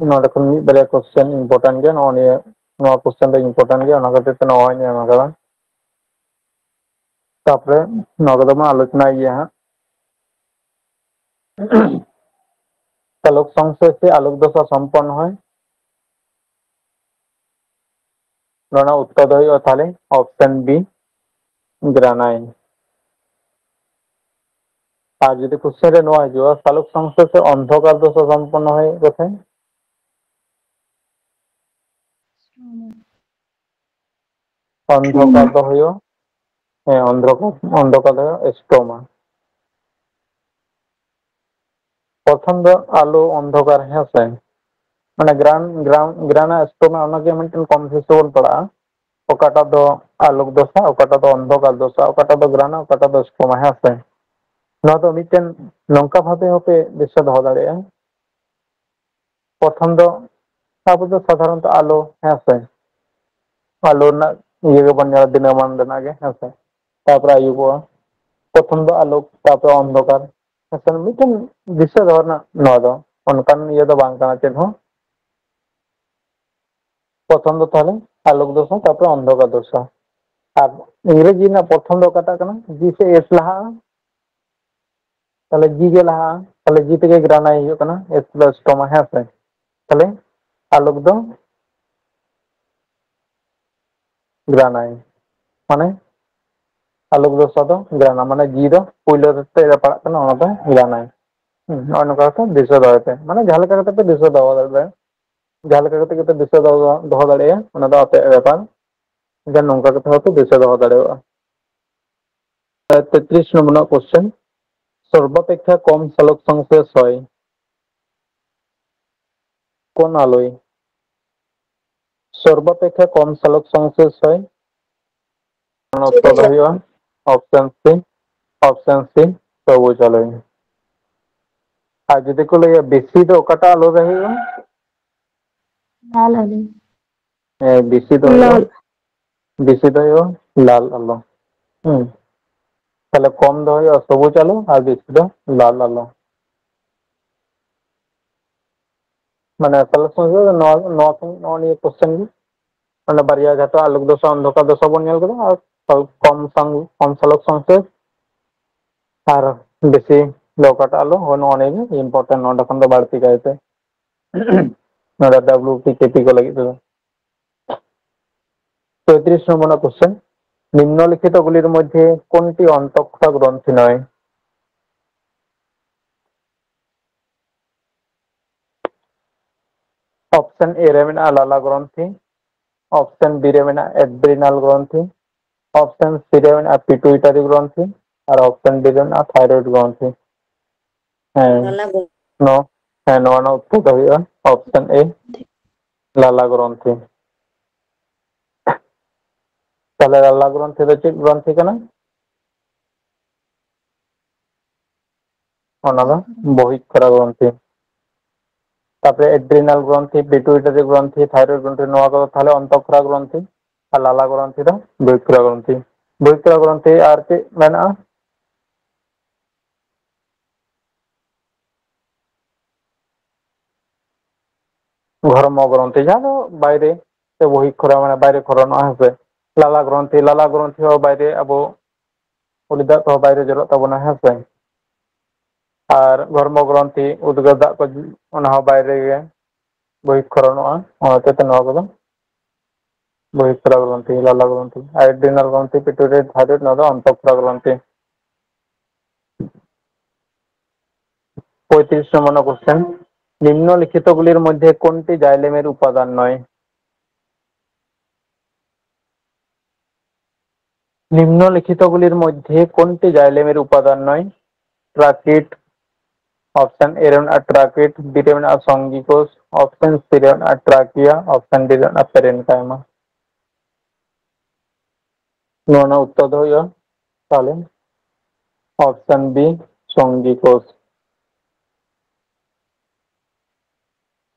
ᱱᱚᱰᱮ ᱠᱷᱚᱱ ᱢᱤᱫ ᱵᱟᱨᱭᱟ ᱠᱚᱥᱪᱮᱱ ᱤᱢᱯᱚᱨᱴᱮᱱᱴ ᱜᱮᱭᱟ, ᱱᱚᱜᱼᱚ ᱱᱤᱭᱟᱹ, ᱱᱚᱣᱟ ᱠᱚᱥᱪᱮᱱ ᱫᱚ ᱤᱢᱯᱚᱨᱴᱮᱱᱴ ᱜᱮᱭᱟ, ᱚᱱᱟ ᱠᱷᱟᱹᱛᱤᱨ ᱛᱮ ᱱᱚᱣᱟ ᱦᱚᱸᱧ ᱮᱢ ᱟᱠᱟᱫᱟ᱾ ᱛᱟᱯᱚᱨᱮ ᱱᱚᱣᱟ ᱠᱚᱫᱚ ᱵᱚᱱ ᱟᱞᱳᱪᱚᱱᱟᱭ ᱜᱮᱭᱟ ᱦᱟᱸᱜ᱾ ᱥᱟᱞᱚᱠ ᱥᱚᱝᱥᱞᱮᱥᱮ ᱟᱞᱳᱠ ᱫᱚᱥᱟ ᱥᱚᱢᱯᱚᱱᱱᱚ ᱦᱚᱭ᱾ ᱱᱚᱣᱟ ᱨᱮᱱᱟᱜ ᱩᱛᱛᱚᱨ ᱫᱚ ᱦᱩᱭᱩᱜᱼᱟ ᱛᱟᱦᱞᱮ ᱚᱯᱥᱮᱱ ᱵᱤ, ᱜᱨᱟᱱᱟᱭᱤᱱ᱾ ᱟᱨ ᱡᱩᱫᱤ ᱠᱚᱥᱪᱮᱱ ᱨᱮ ᱱᱚᱣᱟ ᱦᱤᱡᱩᱜᱼᱟ, ᱥᱟᱞᱚᱠ ᱥᱚᱝᱥᱞᱮᱥᱮ ᱚᱱᱫᱷᱚᱠᱟᱨ ᱫᱚᱥᱟ ᱥᱚᱢᱯᱚᱱᱱᱚ ᱦᱩᱭᱩᱜ ᱠᱟᱛᱷᱟ, ᱚᱱᱫᱷᱚᱠᱟᱨ ᱫᱚ ᱦᱩᱭᱩᱜᱼᱟ, ᱦᱮᱸ, ᱚᱱᱫᱷᱚᱠᱟᱨ, ᱚᱱᱫᱷᱚᱠᱟᱨ ᱫᱚ ᱦᱩᱭᱩᱜᱼᱟ ᱥᱴᱳᱢᱟ᱾ ᱯᱨᱚᱛᱷᱚᱢ ᱫᱚ ᱟᱞᱚ ᱚᱱᱫᱷᱚᱠᱟᱨ, ᱦᱮᱸ ᱥᱮ? ᱢᱟᱱᱮ ᱜᱨᱟᱱ, ᱜᱨᱟᱱ, ᱜᱨᱟᱱᱟ ᱥᱴᱳᱢᱟ, ᱚᱱᱟᱜᱮ ᱢᱤᱫᱴᱮᱱ ᱠᱚᱱᱯᱷᱤᱭᱩᱡᱽ ᱨᱮᱵᱚᱱ ᱯᱟᱲᱟᱜᱼᱟ᱾ ᱚᱠᱟᱴᱟᱜ ᱫᱚ ᱟᱞᱳᱠ ᱫᱚᱥᱟ, ᱚᱠᱟᱴᱟᱜ ᱫᱚ ᱚᱱᱫᱷᱚᱠᱟᱨ ᱫᱚᱥᱟ, ᱚᱠᱟᱴᱟᱜ ᱫᱚ ᱜᱨᱟᱱᱟ, ᱚᱠᱟᱴᱟᱜ ᱫᱚ ᱥᱴᱳᱢᱟ, ᱦᱮᱸ ᱥᱮ? ᱱᱚᱣᱟ ᱫᱚ ᱢᱤᱫᱴᱮᱱ ᱱᱚᱝᱠᱟ ᱵᱷᱟᱵᱮ ᱦᱚᱸᱯᱮ ᱫᱤᱥᱟᱹ ᱫᱚᱦᱚ ᱫᱟᱲᱮᱭᱟᱜᱼᱟ᱾ ᱯᱨᱚᱛᱷᱚᱢ ᱫᱚ ᱟᱵᱚ ᱫᱚ ᱥᱟᱫᱷᱟᱨᱚᱱᱛᱚ ᱟᱞᱚ, ᱦᱮᱸ ᱥᱮ? ᱟᱞᱚ ᱨᱮᱱᱟᱜ ᱤᱭᱟᱹ ᱜᱮᱵᱚᱱ ᱧᱮᱞᱟ ᱫᱤᱱᱟᱹᱢᱟᱱ ᱨᱮᱱᱟᱜ ᱜᱮ, ᱦᱮᱸ ᱥᱮ? ᱛᱟᱨᱯᱚᱨᱮ ᱟᱹᱭᱩᱵᱚᱜᱼᱟ᱾ ᱯᱨᱚᱛᱷᱚᱢ ᱫᱚ ᱟᱞᱳᱠ, ᱛᱟᱨᱯᱚᱨᱮ ᱚᱱᱫᱷᱚᱠᱟᱨ᱾ ᱦᱮᱸ ᱥᱮ? ᱢᱤᱫᱴᱮᱱ ᱫᱤᱥᱟᱹ ᱫᱚᱦᱚ ᱨᱮᱱᱟᱜ ᱱᱚᱣᱟ ᱫᱚ, ᱚᱱᱠᱟᱱ ᱤᱭᱟᱹ ᱫᱚ ᱵᱟᱝ ᱠᱟᱱᱟ ᱪᱮᱫ ᱦᱚᱸ᱾ ᱯᱨᱚᱛᱷᱚᱢ ᱫᱚ ᱛᱟᱦᱞᱮ ᱟᱞᱳᱠ ᱫᱚᱥᱟ, ᱛᱟᱨᱯᱚᱨᱮ ᱚᱱᱫᱷᱚᱠᱟᱨ ᱫᱚᱥᱟ᱾ ᱟᱨ ᱤᱝᱨᱮᱡᱤ ᱨᱮᱱᱟᱜ ᱯᱨᱚᱛᱷᱚᱢ ᱫᱚ ᱚᱠᱟᱴᱟᱜ ᱠᱟᱱᱟ? ᱡᱤ ᱥᱮ ᱮᱥ ᱞᱟᱦᱟᱜᱼᱟ? ᱛᱟᱦᱞᱮ ᱡᱤ ᱜᱮ ᱞᱟᱦᱟᱜᱼᱟ᱾ ᱛᱟᱦᱞᱮ ᱡᱤ ᱛᱮᱜᱮ ᱜᱨᱟᱱᱟᱭ ᱦᱩᱭᱩᱜ ᱠᱟᱱᱟ, ᱮᱥ ᱫᱚ ᱥᱴᱳᱢᱟ, ᱦᱮᱸ ᱥᱮ? ᱛᱟᱦᱞᱮ ᱟᱞᱳᱠ ᱫᱚ ᱜᱨᱟᱱᱟᱭ, ᱢᱟᱱᱮ ᱟᱞᱳᱠ ᱫᱚᱥᱟ ᱫᱚ ᱜᱨᱟᱱᱟ, ᱢᱟᱱᱮ ᱡᱤ ᱫᱚ ᱯᱳᱭᱞᱳ ᱨᱮ ᱯᱟᱲᱟᱜ ᱠᱟᱱᱟ, ᱚᱱᱟ ᱫᱚ ᱜᱨᱟᱱᱟᱭ᱾ ᱦᱩᱸ, ᱱᱚᱜᱼᱚᱭ ᱱᱚᱝᱠᱟ ᱠᱟᱛᱮ ᱫᱤᱥᱟᱹ ᱫᱚᱦᱚᱭ ᱯᱮ, ᱢᱟᱱᱮ ᱡᱟᱦᱟᱸ ᱞᱮᱠᱟ ᱠᱟᱛᱮ ᱯᱮ ᱫᱤᱥᱟᱹ ᱫᱚᱦᱚ ᱫᱟᱲᱮᱭᱟᱜᱼᱟ, ᱡᱟᱦᱟᱸ ᱞᱮᱠᱟ ᱠᱟᱛᱮ ᱜᱮᱯᱮ ᱫᱤᱥᱟᱹ ᱫᱚᱦᱚ, ᱫᱚᱦᱚ ᱫᱟᱲᱮᱭᱟᱜᱼᱟ, ᱚᱱᱟ ᱫᱚ ᱟᱯᱮᱭᱟᱜ ᱵᱮᱯᱟᱨ᱾ ᱮᱱᱠᱷᱟᱱ ᱱᱚᱝᱠᱟ ᱠᱟᱛᱮ ᱦᱚᱸᱯᱮ ᱫᱤᱥᱟᱹ ᱫᱚᱦᱚ ᱫᱟᱲᱮᱭᱟᱜᱼᱟ᱾ ᱛᱮᱛᱨᱤᱥ ᱱᱚᱢᱵᱚᱨ ᱨᱮᱱᱟᱜ ᱠᱚᱥᱪᱮᱱ, ᱥᱚᱨᱵᱟᱯᱮᱠᱷᱟ ᱠᱚᱢ ᱥᱟᱞᱚᱠ ᱥᱚᱝᱥᱞᱮᱥ ᱦᱚᱭ কোন আলোয়? সর্বাপেক্ষা কম চালক সংশ্লেষ হয়। ᱚᱱᱟ ᱚᱠᱛᱚ ᱫᱚ ᱦᱩᱭᱩᱜᱼᱟ ᱚᱯᱥᱮᱱ ᱥᱤ, ᱚᱯᱥᱮᱱ ᱥᱤ, ᱥᱚᱵᱩᱡ ᱟᱞᱳ᱾ ᱟᱨ ᱡᱩᱫᱤ ᱠᱚ ᱞᱟᱹᱭᱟ ᱵᱮᱥᱤ ᱫᱚ ᱚᱠᱟᱴᱟᱜ ᱟᱞᱳ ᱨᱮ ᱦᱩᱭᱩᱜᱼᱟ? ᱞᱟᱞ ᱟᱞᱳ᱾ ᱦᱮᱸ, ᱵᱮᱥᱤ ᱫᱚ ᱦᱩᱭᱩᱜᱼᱟ, ᱞᱟᱞ᱾ ᱵᱮᱥᱤ ᱫᱚ ᱦᱩᱭᱩᱜᱼᱟ ᱞᱟᱞ ᱟᱞᱳ᱾ ᱦᱩᱸ᱾ ᱛᱟᱦᱞᱮ ᱠᱚᱢ ᱫᱚ ᱦᱩᱭᱩᱜᱼᱟ ᱥᱚᱵᱩᱡ ᱟᱞᱳ ᱟᱨ ᱵᱮᱥᱤ ᱫᱚ ᱞᱟᱞ ᱟᱞᱳ᱾ ᱢᱟᱱᱮ ᱥᱟᱞᱚᱠ ᱥᱚᱝᱥᱞᱮᱥ ᱱᱚᱣᱟ, ᱱᱚᱣᱟ, ᱱᱚᱜᱼᱚ ᱱᱤᱭᱟᱹ ᱠᱚᱥᱪᱮᱱ ᱜᱮ᱾ ᱢᱟᱱᱮ ᱵᱟᱨᱭᱟ ᱡᱟᱦᱟᱸ ᱟᱞᱳᱠ ᱫᱚᱥᱟ ᱚᱱᱫᱷᱚᱠᱟᱨ ᱫᱚᱥᱟ ᱵᱚᱱ ᱧᱮᱞ ᱠᱮᱫᱟ, ᱟᱨ ᱠᱚᱢ ᱥᱟᱝ-, ᱠᱚᱢ ᱥᱟᱞᱚᱠ ᱥᱚᱝᱥᱞᱮᱥ ᱟᱨ ᱵᱮᱥᱤ ᱫᱚ ᱚᱠᱟᱴᱟᱜ ᱟᱞᱳ, ᱦᱳᱭ, ᱱᱚᱜᱼᱚ ᱱᱤᱭᱟᱹ ᱜᱮ important ᱱᱚᱰᱮ ᱠᱷᱚᱱ ᱫᱚ ᱵᱟᱹᱲᱛᱤ ᱠᱟᱭᱛᱮ᱾ ᱱᱚᱰᱮ ᱰᱟᱵᱞᱤᱭᱩ ᱯᱤ ᱠᱮ ᱯᱤ ᱠᱚ ᱞᱟᱹᱜᱤᱫ ᱛᱮᱫᱚ᱾ ᱯᱚᱸᱭᱛᱨᱤᱥ ᱱᱚᱢᱵᱚᱨ ᱨᱮᱱᱟᱜ ᱠᱚᱥᱪᱮᱱ, নিম্নলিখিতগুলির মধ্যে কোনটি অন্তঃক্ষরা গ্রন্থি নয়? ᱚᱯᱥᱮᱱ ᱮ ᱨᱮ ᱢᱮᱱᱟᱜᱼᱟ ᱞᱟᱞᱟ ᱜᱨᱚᱱᱛᱷᱤ, ᱚᱯᱥᱮᱱ ᱵᱤ ᱨᱮ ᱢᱮᱱᱟᱜᱼᱟ ᱮᱰᱨᱤᱱᱟᱞ ᱜᱨᱚᱱᱛᱷᱤ, ᱚᱯᱥᱮᱱ ᱥᱤ ᱨᱮ ᱢᱮᱱᱟᱜᱼᱟ ᱯᱤᱴᱩᱭᱴᱟᱨᱤ ᱜᱨᱚᱱᱛᱷᱤ, ᱟᱨ ᱚᱯᱥᱮᱱ ᱰᱤ ᱨᱮ ᱢᱮᱱᱟᱜᱼᱟ ᱛᱷᱟᱭᱨᱚᱭᱮᱰ ᱜᱨᱚᱱᱛᱷᱤ᱾ ᱦᱮᱸ, ᱞᱟᱞᱟ ᱜᱨᱚᱱᱛᱷᱤ᱾ ᱱᱚᱣᱟ, ᱦᱮᱸ, ᱱᱚᱣᱟ ᱨᱮᱱᱟᱜ ᱩᱛᱛᱚᱨ ᱫᱚ ᱦᱩᱭᱩᱜᱼᱟ ᱚᱯᱥᱮᱱ ᱮ, ᱞᱟᱞᱟ ᱜᱨᱚᱱᱛᱷᱤ᱾ ᱛᱟᱦᱞᱮ ᱞᱟᱞᱟ ᱜᱨᱚᱱᱛᱷᱤ ᱫᱚ ᱪᱮᱫ ᱜᱨᱚᱱᱛᱷᱤ ᱠᱟᱱᱟ? ᱚᱱᱟ ᱫᱚ ᱵᱚᱦᱤᱠᱠᱷᱚᱨᱟ ᱜᱨᱚᱱᱛᱷᱤ᱾ ᱛᱟᱯᱚᱨᱮ ᱮᱰᱨᱤᱱᱟᱞ ᱜᱨᱚᱱᱛᱷᱤ, ᱯᱤᱴᱩᱭᱴᱟᱨᱤ ᱜᱨᱚᱱᱛᱷᱤ, ᱛᱷᱟᱭᱨᱚᱭᱮᱰ ᱜᱨᱚᱱᱛᱷᱤ, ᱱᱚᱣᱟ ᱠᱚᱫᱚ ᱛᱟᱦᱞᱮ ᱚᱱᱛᱚᱠᱠᱷᱚᱨᱟ ᱜᱨᱚᱱᱛᱷᱤ, ᱟᱨ ᱞᱟᱞᱟ ᱜᱨᱚᱱᱛᱷᱤ ᱫᱚ ᱵᱚᱦᱤᱠᱠᱷᱚᱨᱟ ᱜᱨᱚᱱᱛᱷᱤ᱾ ᱵᱚᱦᱤᱠᱠᱷᱚᱨᱟ ᱜᱨᱚᱱᱛᱷᱤ ᱟᱨ ᱪᱮᱫ ᱢᱮᱱᱟᱜᱼᱟ? ᱜᱷᱚᱨᱢᱚ ᱜᱨᱚᱱᱛᱷᱤ, ᱡᱟᱦᱟᱸ ᱫᱚ ᱵᱟᱭᱨᱮ ᱥᱮ ᱵᱚᱦᱤᱠᱠᱷᱚᱨᱟ, ᱢᱟᱱᱮ ᱵᱟᱭᱨᱮ ᱠᱷᱚᱨᱚᱱᱚᱜᱼᱟ, ᱦᱮᱸ ᱥᱮ᱾ ᱞᱟᱞᱟ ᱜᱨᱚᱱᱛᱷᱤ, ᱞᱟᱞᱟ ᱜᱨᱚᱱᱛᱷᱤ ᱦᱚᱸ ᱵᱟᱭᱨᱮ, ᱟᱵᱚ ᱩᱞᱤ ᱫᱟᱜ ᱠᱚᱦᱚᱸ ᱵᱟᱭᱨᱮ ᱡᱚᱨᱚᱜ ᱛᱟᱵᱚᱱᱟ, ᱦᱮᱸ ᱥᱮ᱾ ᱟᱨ ᱜᱷᱚᱨᱢᱚ ᱜᱨᱚᱱᱛᱷᱤ, ᱩᱫᱽᱜᱟᱹᱨ ᱫᱟᱜ ᱠᱚ, ᱚᱱᱟ ᱦᱚᱸ ᱵᱟᱭᱨᱮ ᱜᱮ ᱵᱚᱦᱤᱠᱠᱷᱚᱨᱚᱱᱚᱜᱼᱟ᱾ ᱚᱱᱟ ᱦᱚᱛᱮᱛᱮ ᱱᱚᱣᱟ ᱠᱚᱫᱚ ᱵᱚᱦᱤᱠᱠᱷᱚᱨᱟ ᱜᱨᱚᱱᱛᱷᱤ, ᱞᱟᱞᱟ ᱜᱨᱚᱱᱛᱷᱤ᱾ ᱟᱨ ᱮᱰᱨᱤᱱᱟᱞ ᱜᱨᱚᱱᱛᱷᱤ, ᱯᱤᱴᱩᱭᱴᱟᱨᱤ, ᱛᱷᱟᱭᱨᱚᱭᱮᱰ, ᱱᱚᱣᱟ ᱫᱚ ᱚᱱᱛᱚᱠᱠᱷᱚᱨᱟ ᱜᱨᱚᱱᱛᱷᱤ᱾ পঁয়ত্রিশ নম্বর কোশ্চেন, নিম্নলিখিতগুলির মধ্যে কোনটি জাইলেমের উপাদান নয়? নিম্নলিখিতগুলির মধ্যে কোনটি জাইলেমের উপাদান নয়? ট্রাকিট, অপশন এ রে ᱢᱮᱱᱟᱜᱼᱟ ᱴᱨᱟᱠᱤᱴ, ᱵᱤ ᱨᱮ ᱢᱮᱱᱟᱜᱼᱟ ᱥᱚᱝᱜᱤᱠᱳᱥ, ᱚᱯᱥᱮᱱ ᱥᱤ ᱨᱮ ᱢᱮᱱᱟᱜᱼᱟ ᱴᱨᱟᱠᱤᱭᱟ, ᱚᱯᱥᱮᱱ ᱰᱤ ᱨᱮ ᱢᱮᱱᱟᱜᱼᱟ ᱯᱮᱨᱮᱱᱠᱟᱭᱢᱟ᱾ ᱱᱚᱣᱟ ᱨᱮᱱᱟᱜ ᱩᱛᱛᱚᱨ ᱫᱚ ᱦᱩᱭᱩᱜᱼᱟ ᱛᱟᱦᱞᱮ ᱚᱯᱥᱮᱱ ᱵᱤ, ᱥᱚᱝᱜᱤᱠᱳᱥ᱾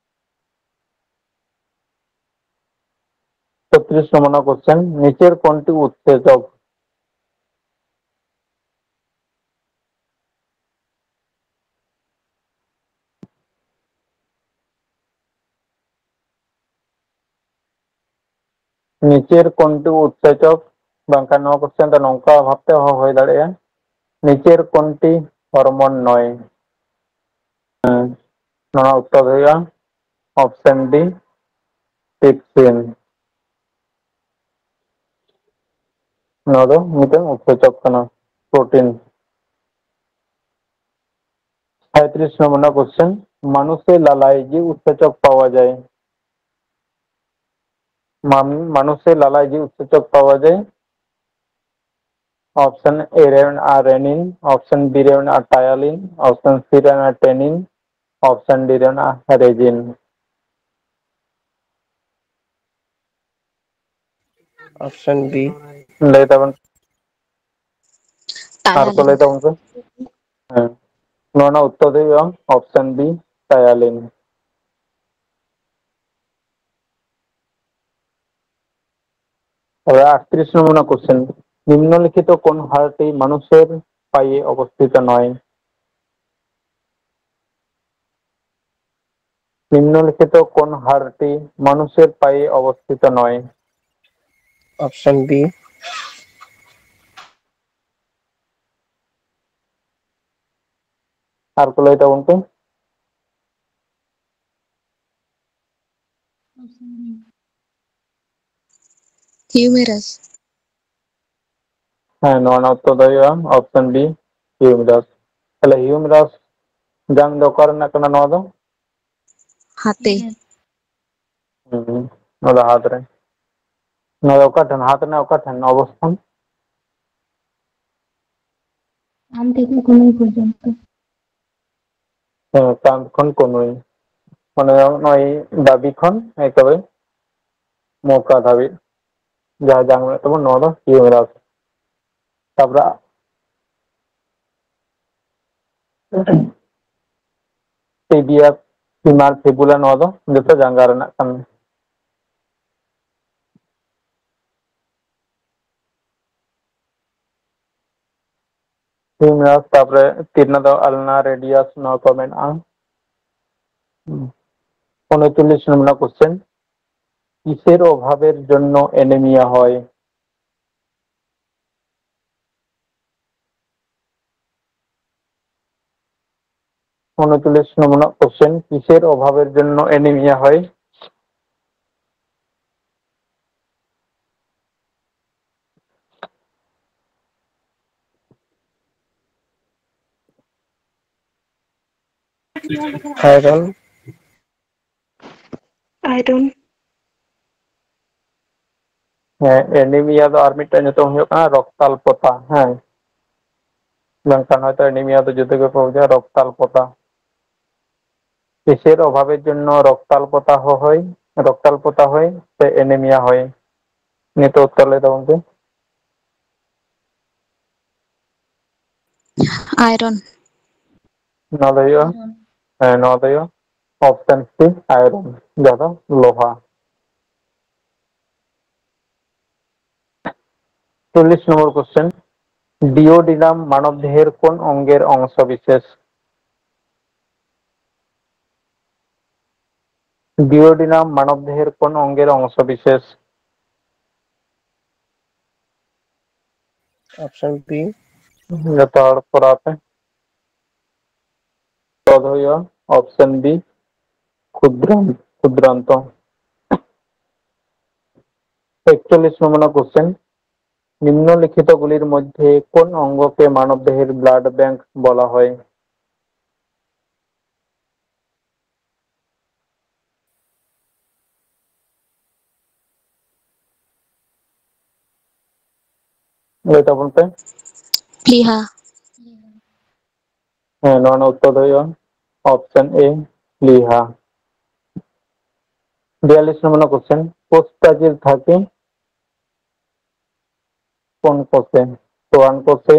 ᱪᱷᱚᱛᱨᱤᱥ ᱱᱚᱢᱵᱚᱨ ᱨᱮᱱᱟᱜ ᱠᱚᱥᱪᱮᱱ, ᱱᱤᱪᱮᱨ ᱠᱚᱱᱴᱤ ᱩᱛᱥᱮᱪᱚᱠ? ᱱᱤᱪᱮᱨ ᱠᱚᱱᱴᱤ ᱩᱛᱥᱮᱪᱚᱠ, ᱵᱟᱝᱠᱷᱟᱱ ᱱᱚᱣᱟ ᱠᱚᱥᱪᱮᱱ ᱫᱚ ᱱᱚᱝᱠᱟ ᱵᱷᱟᱵᱛᱮ ᱦᱚᱸ ᱦᱩᱭ ᱫᱟᱲᱮᱭᱟᱜᱼᱟ, ᱱᱤᱪᱮᱨ ᱠᱚᱱᱴᱤ ᱦᱚᱨᱢᱚᱱ ᱱᱚᱭ᱾ ᱦᱮᱸ, ᱱᱚᱣᱟ ᱩᱛᱛᱚᱨ ᱫᱚ ᱦᱩᱭᱩᱜᱼᱟ ᱚᱯᱥᱮᱱ ᱰᱤ, ᱴᱨᱤᱯᱥᱤᱱ᱾ ᱱᱚᱣᱟ ᱫᱚ ᱢᱤᱫᱴᱟᱝ ᱩᱛᱥᱮᱪᱚᱠ ᱠᱟᱱᱟ, ᱯᱨᱳᱴᱤᱱ᱾ ᱥᱟᱸᱭᱛᱨᱤᱥ ᱱᱚᱢᱵᱚᱨ ᱨᱮᱱᱟᱜ ᱠᱚᱥᱪᱮᱱ, ᱢᱟᱱᱩᱥᱮ ᱞᱟᱞᱟᱭ ᱡᱤ ᱩᱛᱥᱮᱪᱚᱠ ᱯᱟᱣᱟ ᱡᱟᱭ? ᱢᱟᱱ-, ᱢᱟᱱᱩᱥᱮ ᱞᱟᱞᱟᱭ ᱡᱤ ᱩᱛᱥᱮᱪᱚᱠ ᱯᱟᱣᱟ ᱡᱟᱭ? ᱚᱯᱥᱮᱱ ᱮ ᱨᱮ ᱢᱮᱱᱟᱜᱼᱟ ᱨᱮᱱᱤᱱ, ᱚᱯᱥᱮᱱ ᱵᱤ ᱨᱮ ᱢᱮᱱᱟᱜᱼᱟ ᱴᱟᱭᱟᱞᱤᱱ, ᱚᱯᱥᱮᱱ ᱥᱤ ᱨᱮ ᱢᱮᱱᱟᱜᱼᱟ ᱴᱮᱱᱤᱱ, ᱚᱯᱥᱮᱱ ᱰᱤ ᱨᱮ ᱢᱮᱱᱟᱜᱼᱟ ᱨᱮᱡᱤᱱ᱾ Option B. ᱞᱟᱹᱭ ᱛᱟᱵᱚᱱ᱾ ᱟᱨ ᱠᱚ ᱞᱟᱹᱭ ᱛᱟᱵᱚᱱ ᱯᱮ᱾ ᱦᱮᱸ᱾ ᱱᱚᱣᱟ ᱨᱮᱱᱟᱜ ᱩᱛᱛᱚᱨ ᱫᱚ ᱦᱩᱭᱩᱜᱼᱟ ᱚᱯᱥᱮᱱ ᱵᱤ, ᱴᱟᱭᱟᱞᱤᱱ᱾ এবার আটত্রিশ নম্বর কোশ্চেন, নিম্নলিখিত কোন হাড়টি মানুষের পায়ে অবস্থিত নয়? নিম্নলিখিত কোন হাড়টি মানুষের পায়ে অবস্থিত নয়? Option B. ᱟᱨ ᱠᱚ ᱞᱟᱹᱭ ᱛᱟᱵᱚᱱ ᱯᱮ᱾ ᱦᱤᱭᱩᱢᱮᱨᱟᱥ᱾ ᱦᱮᱸ, ᱱᱚᱣᱟ ᱨᱮᱱᱟᱜ ᱩᱛᱛᱚᱨ ᱫᱚ ᱦᱩᱭᱩᱜᱼᱟ ᱚᱯᱥᱚᱱ ᱵᱤ, ᱦᱤᱭᱩᱢᱮᱨᱟᱥ᱾ ᱛᱟᱦᱞᱮ ᱦᱤᱭᱩᱢᱮᱨᱟᱥ ᱡᱟᱝ ᱫᱚ ᱚᱠᱟ ᱨᱮᱱᱟᱜ ᱠᱟᱱᱟ ᱱᱚᱣᱟ ᱫᱚ? ᱦᱟᱛᱮ᱾ ᱦᱩᱸ, ᱱᱚᱣᱟ ᱫᱚ ᱦᱟᱛ ᱨᱮ᱾ ᱱᱚᱣᱟ ᱫᱚ ᱚᱠᱟ ᱴᱷᱮᱱ? ᱦᱟᱛ ᱨᱮᱱᱟᱜ ᱚᱠᱟ ᱴᱷᱮᱱ ᱚᱵᱚᱥᱛᱷᱟᱱ? ᱟᱢ ᱴᱷᱮᱱ ᱠᱷᱚᱱ ᱠᱩᱱᱩᱭ ᱯᱚᱨᱡᱚᱱᱛᱚ᱾ ᱦᱮᱸ, ᱪᱟᱸᱫ ᱠᱷᱚᱱ ᱠᱩᱱᱩᱭ, ᱢᱟᱱᱮ ᱱᱚᱜᱼᱚᱭ ᱫᱟᱹᱵᱤ ᱠᱷᱚᱱ ᱮᱠᱮᱵᱟᱨᱮ ᱢᱚᱠᱟ ᱫᱷᱟᱹᱵᱤᱡ, ᱡᱟᱦᱟᱸ ᱡᱟᱝ ᱢᱮᱱᱟᱜ ᱛᱟᱵᱚᱱ, ᱱᱚᱣᱟ ᱫᱚ ᱦᱤᱭᱩᱢᱮᱨᱟᱥ᱾ ᱛᱟᱯᱚᱨᱮ ᱴᱤᱵᱤᱭᱟ, ᱯᱷᱤᱢᱟᱨ, ᱯᱷᱤᱵᱩᱞᱟ, ᱱᱚᱣᱟ ᱫᱚ ᱡᱚᱛᱚ ᱡᱟᱸᱜᱟ ᱨᱮᱱᱟᱜ ᱠᱟᱱᱟ᱾ ᱦᱤᱭᱩᱢᱮᱨᱟᱥ, ᱛᱟᱯᱚᱨᱮ ᱛᱤᱨᱱᱟ ᱫᱚ ᱟᱞᱱᱟ ᱨᱮᱰᱤᱭᱟᱥ, ᱱᱚᱣᱟ ᱠᱚ ᱢᱮᱱᱟᱜᱼᱟ᱾ ᱩᱱᱩᱪᱚᱞᱞᱤᱥ ᱱᱚᱢᱵᱚᱨ ᱨᱮᱱᱟᱜ ᱠᱚᱥᱪᱮᱱ, ᱠᱤᱥᱮᱨ ᱚᱵᱷᱟᱵᱮᱨ ᱡᱚᱱᱱᱚ ᱮᱱᱮᱢᱤᱭᱟ ᱦᱚᱭ? ᱩᱱᱩᱪᱚᱞᱞᱤᱥ ᱱᱚᱢᱵᱚᱨ ᱨᱮᱱᱟᱜ ᱠᱚᱥᱪᱮᱱ, ᱠᱤᱥᱮᱨ ᱚᱵᱷᱟᱵᱮᱨ ᱡᱚᱱᱱᱚ ᱮᱱᱮᱢᱤᱭᱟ ᱦᱚᱭ? ᱟᱭᱨᱚᱱ᱾ ᱟᱭᱨᱚᱱ᱾ ᱦᱮᱸ, ᱮᱱᱤᱢᱤᱭᱟ ᱫᱚ ᱟᱨ ᱢᱤᱫᱴᱟᱝ ᱧᱩᱛᱩᱢ ᱦᱩᱭᱩᱜ ᱠᱟᱱᱟ ᱨᱚᱠᱛᱟᱞᱯᱚᱛᱟ᱾ ᱦᱮᱸ, ᱢᱮᱱᱠᱷᱟᱱ ᱦᱚᱭᱛᱚ ᱮᱱᱤᱢᱤᱭᱟ ᱫᱚ ᱡᱩᱫᱟᱹ ᱜᱮᱯᱮ ᱵᱩᱡᱟ, ᱨᱚᱠᱛᱟᱞᱯᱚᱛᱟ᱾ কিসের অভাবের জন্য রক্তাল্পতা হয়, রক্তাল্পতা হয়, ᱥᱮ ᱮᱱᱤᱢᱤᱭᱟ ᱦᱚᱭ? ᱱᱤᱛᱚᱜ ᱩᱛᱛᱚᱨ ᱞᱟᱹᱭ ᱛᱟᱵᱚᱱ ᱯᱮ᱾ ᱟᱭᱨᱚᱱ᱾ ᱱᱚᱣᱟ ᱫᱚ ᱦᱩᱭᱩᱜᱼᱟ, ᱦᱮᱸ, ᱱᱚᱣᱟ ᱫᱚ ᱦᱩᱭᱩᱜᱼᱟ ᱚᱯᱥᱮᱱ ᱥᱤ, ᱟᱭᱨᱚᱱ, ᱡᱟᱦᱟᱸ ᱫᱚ ᱞᱳᱦᱟ᱾ চল্লিশ নম্বর কোশ্চেন, ডিওডিনাম মানবদেহের কোন অঙ্গের অংশ বিশেষ? ডিওডিনাম মানবদেহের কোন অঙ্গের অংশ বিশেষ? Option B. ᱡᱚᱛᱚ ᱦᱚᱲ ᱠᱚᱨᱟᱣ ᱯᱮ᱾ ᱛᱚ ᱫᱚ ᱦᱩᱭᱩᱜᱼᱟ ᱚᱯᱥᱮᱱ ᱵᱤ, ᱠᱷᱩᱫᱨᱟᱱ-, ᱠᱷᱩᱫᱨᱟᱱᱛᱚ᱾ একচল্লিশ নম্বর কোশ্চেন, নিম্নলিখিতগুলির মধ্যে কোন অঙ্গকে মানবদেহের ব্লাড ব্যাংক বলা হয়? ᱞᱟᱹᱭ ᱛᱟᱵᱚᱱ ᱯᱮ᱾ ᱯᱞᱤᱦᱟ᱾ ᱦᱮᱸ, ᱱᱚᱣᱟ ᱨᱮᱱᱟᱜ ᱩᱛᱛᱚᱨ ᱫᱚ ᱦᱩᱭᱩᱜᱼᱟ option A, ᱯᱞᱤᱦᱟ᱾ ᱵᱤᱭᱟᱞᱞᱤᱥ ᱱᱚᱢᱵᱚᱨ ᱨᱮᱱᱟᱜ question, ᱯᱳᱥᱛᱟᱪᱤᱨ ᱛᱷᱟᱠᱮ কোন কোষে? প্রাণ কোষে,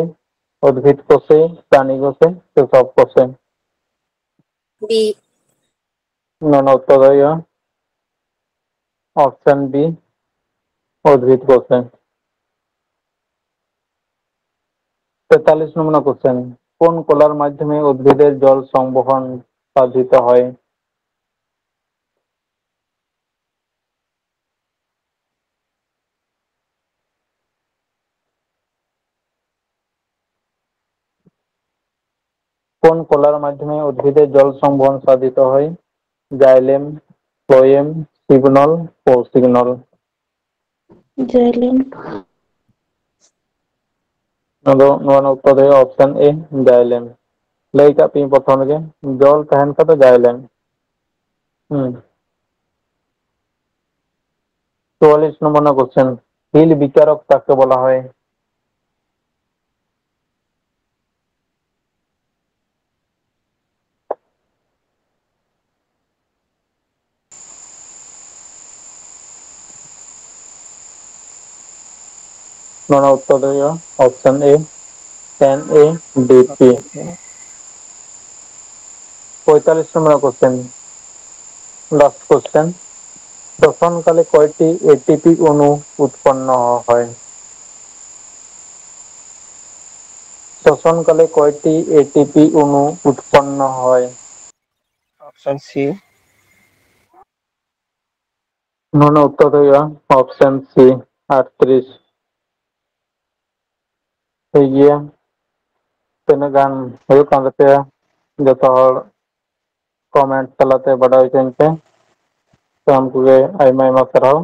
উদ্ভিদ কোষে, প্রাণী কোষে, সব কোষে? B. ᱱᱚᱣᱟ ᱨᱮᱱᱟᱜ ᱩᱛᱛᱚᱨ ᱫᱚ ᱦᱩᱭᱩᱜᱼᱟ option B, ᱩᱫᱽᱵᱷᱤᱫ ᱠᱳষᱮ᱾ তেতাল্লিশ নম্বর কোশ্চেন, কোন কলার মাধ্যমে উদ্ভিদের জল সংবহন সাধিত হয়? কোন কলার মাধ্যমে উদ্ভিদের জল সংবহন সাধিত হয়? জাইলেম, ফ্লোয়েম, সিগনল, পো সিগনল। জাইলেম। ᱟᱫᱚ ᱱᱚᱣᱟ ᱨᱮᱱᱟᱜ ᱩᱛᱛᱚᱨ ᱫᱚ ᱦᱩᱭᱩᱜᱼᱟ option A, ᱡᱟᱭᱞᱮᱢ᱾ ᱞᱟᱹᱭ ᱠᱟᱜ ᱯᱮᱭᱟᱹᱧ ᱯᱨᱚᱛᱷᱚᱢ ᱨᱮᱜᱮ, ᱡᱚᱞ ᱛᱟᱦᱮᱱ ᱠᱷᱟᱱ ᱫᱚ ᱡᱟᱭᱞᱮᱢ᱾ ᱦᱩᱸ᱾ ᱪᱩᱣᱟᱞᱞᱤᱥ ᱱᱚᱢᱵᱚᱨ ᱨᱮᱱᱟᱜ question, ᱦᱤᱞ ᱵᱤᱪᱟᱨᱚᱠ ᱠᱟᱠᱮ ᱵᱚᱞᱟ ᱦᱚᱭ? ᱱᱚᱣᱟ ᱨᱮᱱᱟᱜ ᱩᱛᱛᱚᱨ ᱫᱚ ᱦᱩᱭᱩᱜᱼᱟ option A, ten A, D P᱾ পঁয়তাল্লিশ নম্বর কোশ্চেন, লাস্ট কোশ্চেন, শ্বসনকালে কয়টি এটিপি অণু উৎপন্ন হয়? শ্বসনকালে কয়টি এটিপি অণু উৎপন্ন হয়? Option C. ᱱᱚᱣᱟ ᱨᱮᱱᱟᱜ ᱩᱛᱛᱚᱨ ᱫᱚ ᱦᱩᱭᱩᱜᱼᱟ option C, ᱟᱴᱛᱨᱤᱥ᱾ ᱴᱷᱤᱠ ᱜᱮᱭᱟ, ᱛᱤᱱᱟᱹᱜ ᱜᱟᱱ ᱦᱩᱭᱩᱜ ᱠᱟᱱ ᱛᱟᱯᱮᱭᱟ ᱡᱚᱛᱚ ᱦᱚᱲ comment ᱛᱟᱞᱟᱛᱮ ᱵᱟᱰᱟᱭ ᱦᱚᱪᱚᱧ ᱯᱮ᱾ ᱥᱟᱱᱟᱢ ᱠᱚᱜᱮ ᱟᱭᱢᱟ ᱟᱭᱢᱟ ᱥᱟᱨᱦᱟᱣ᱾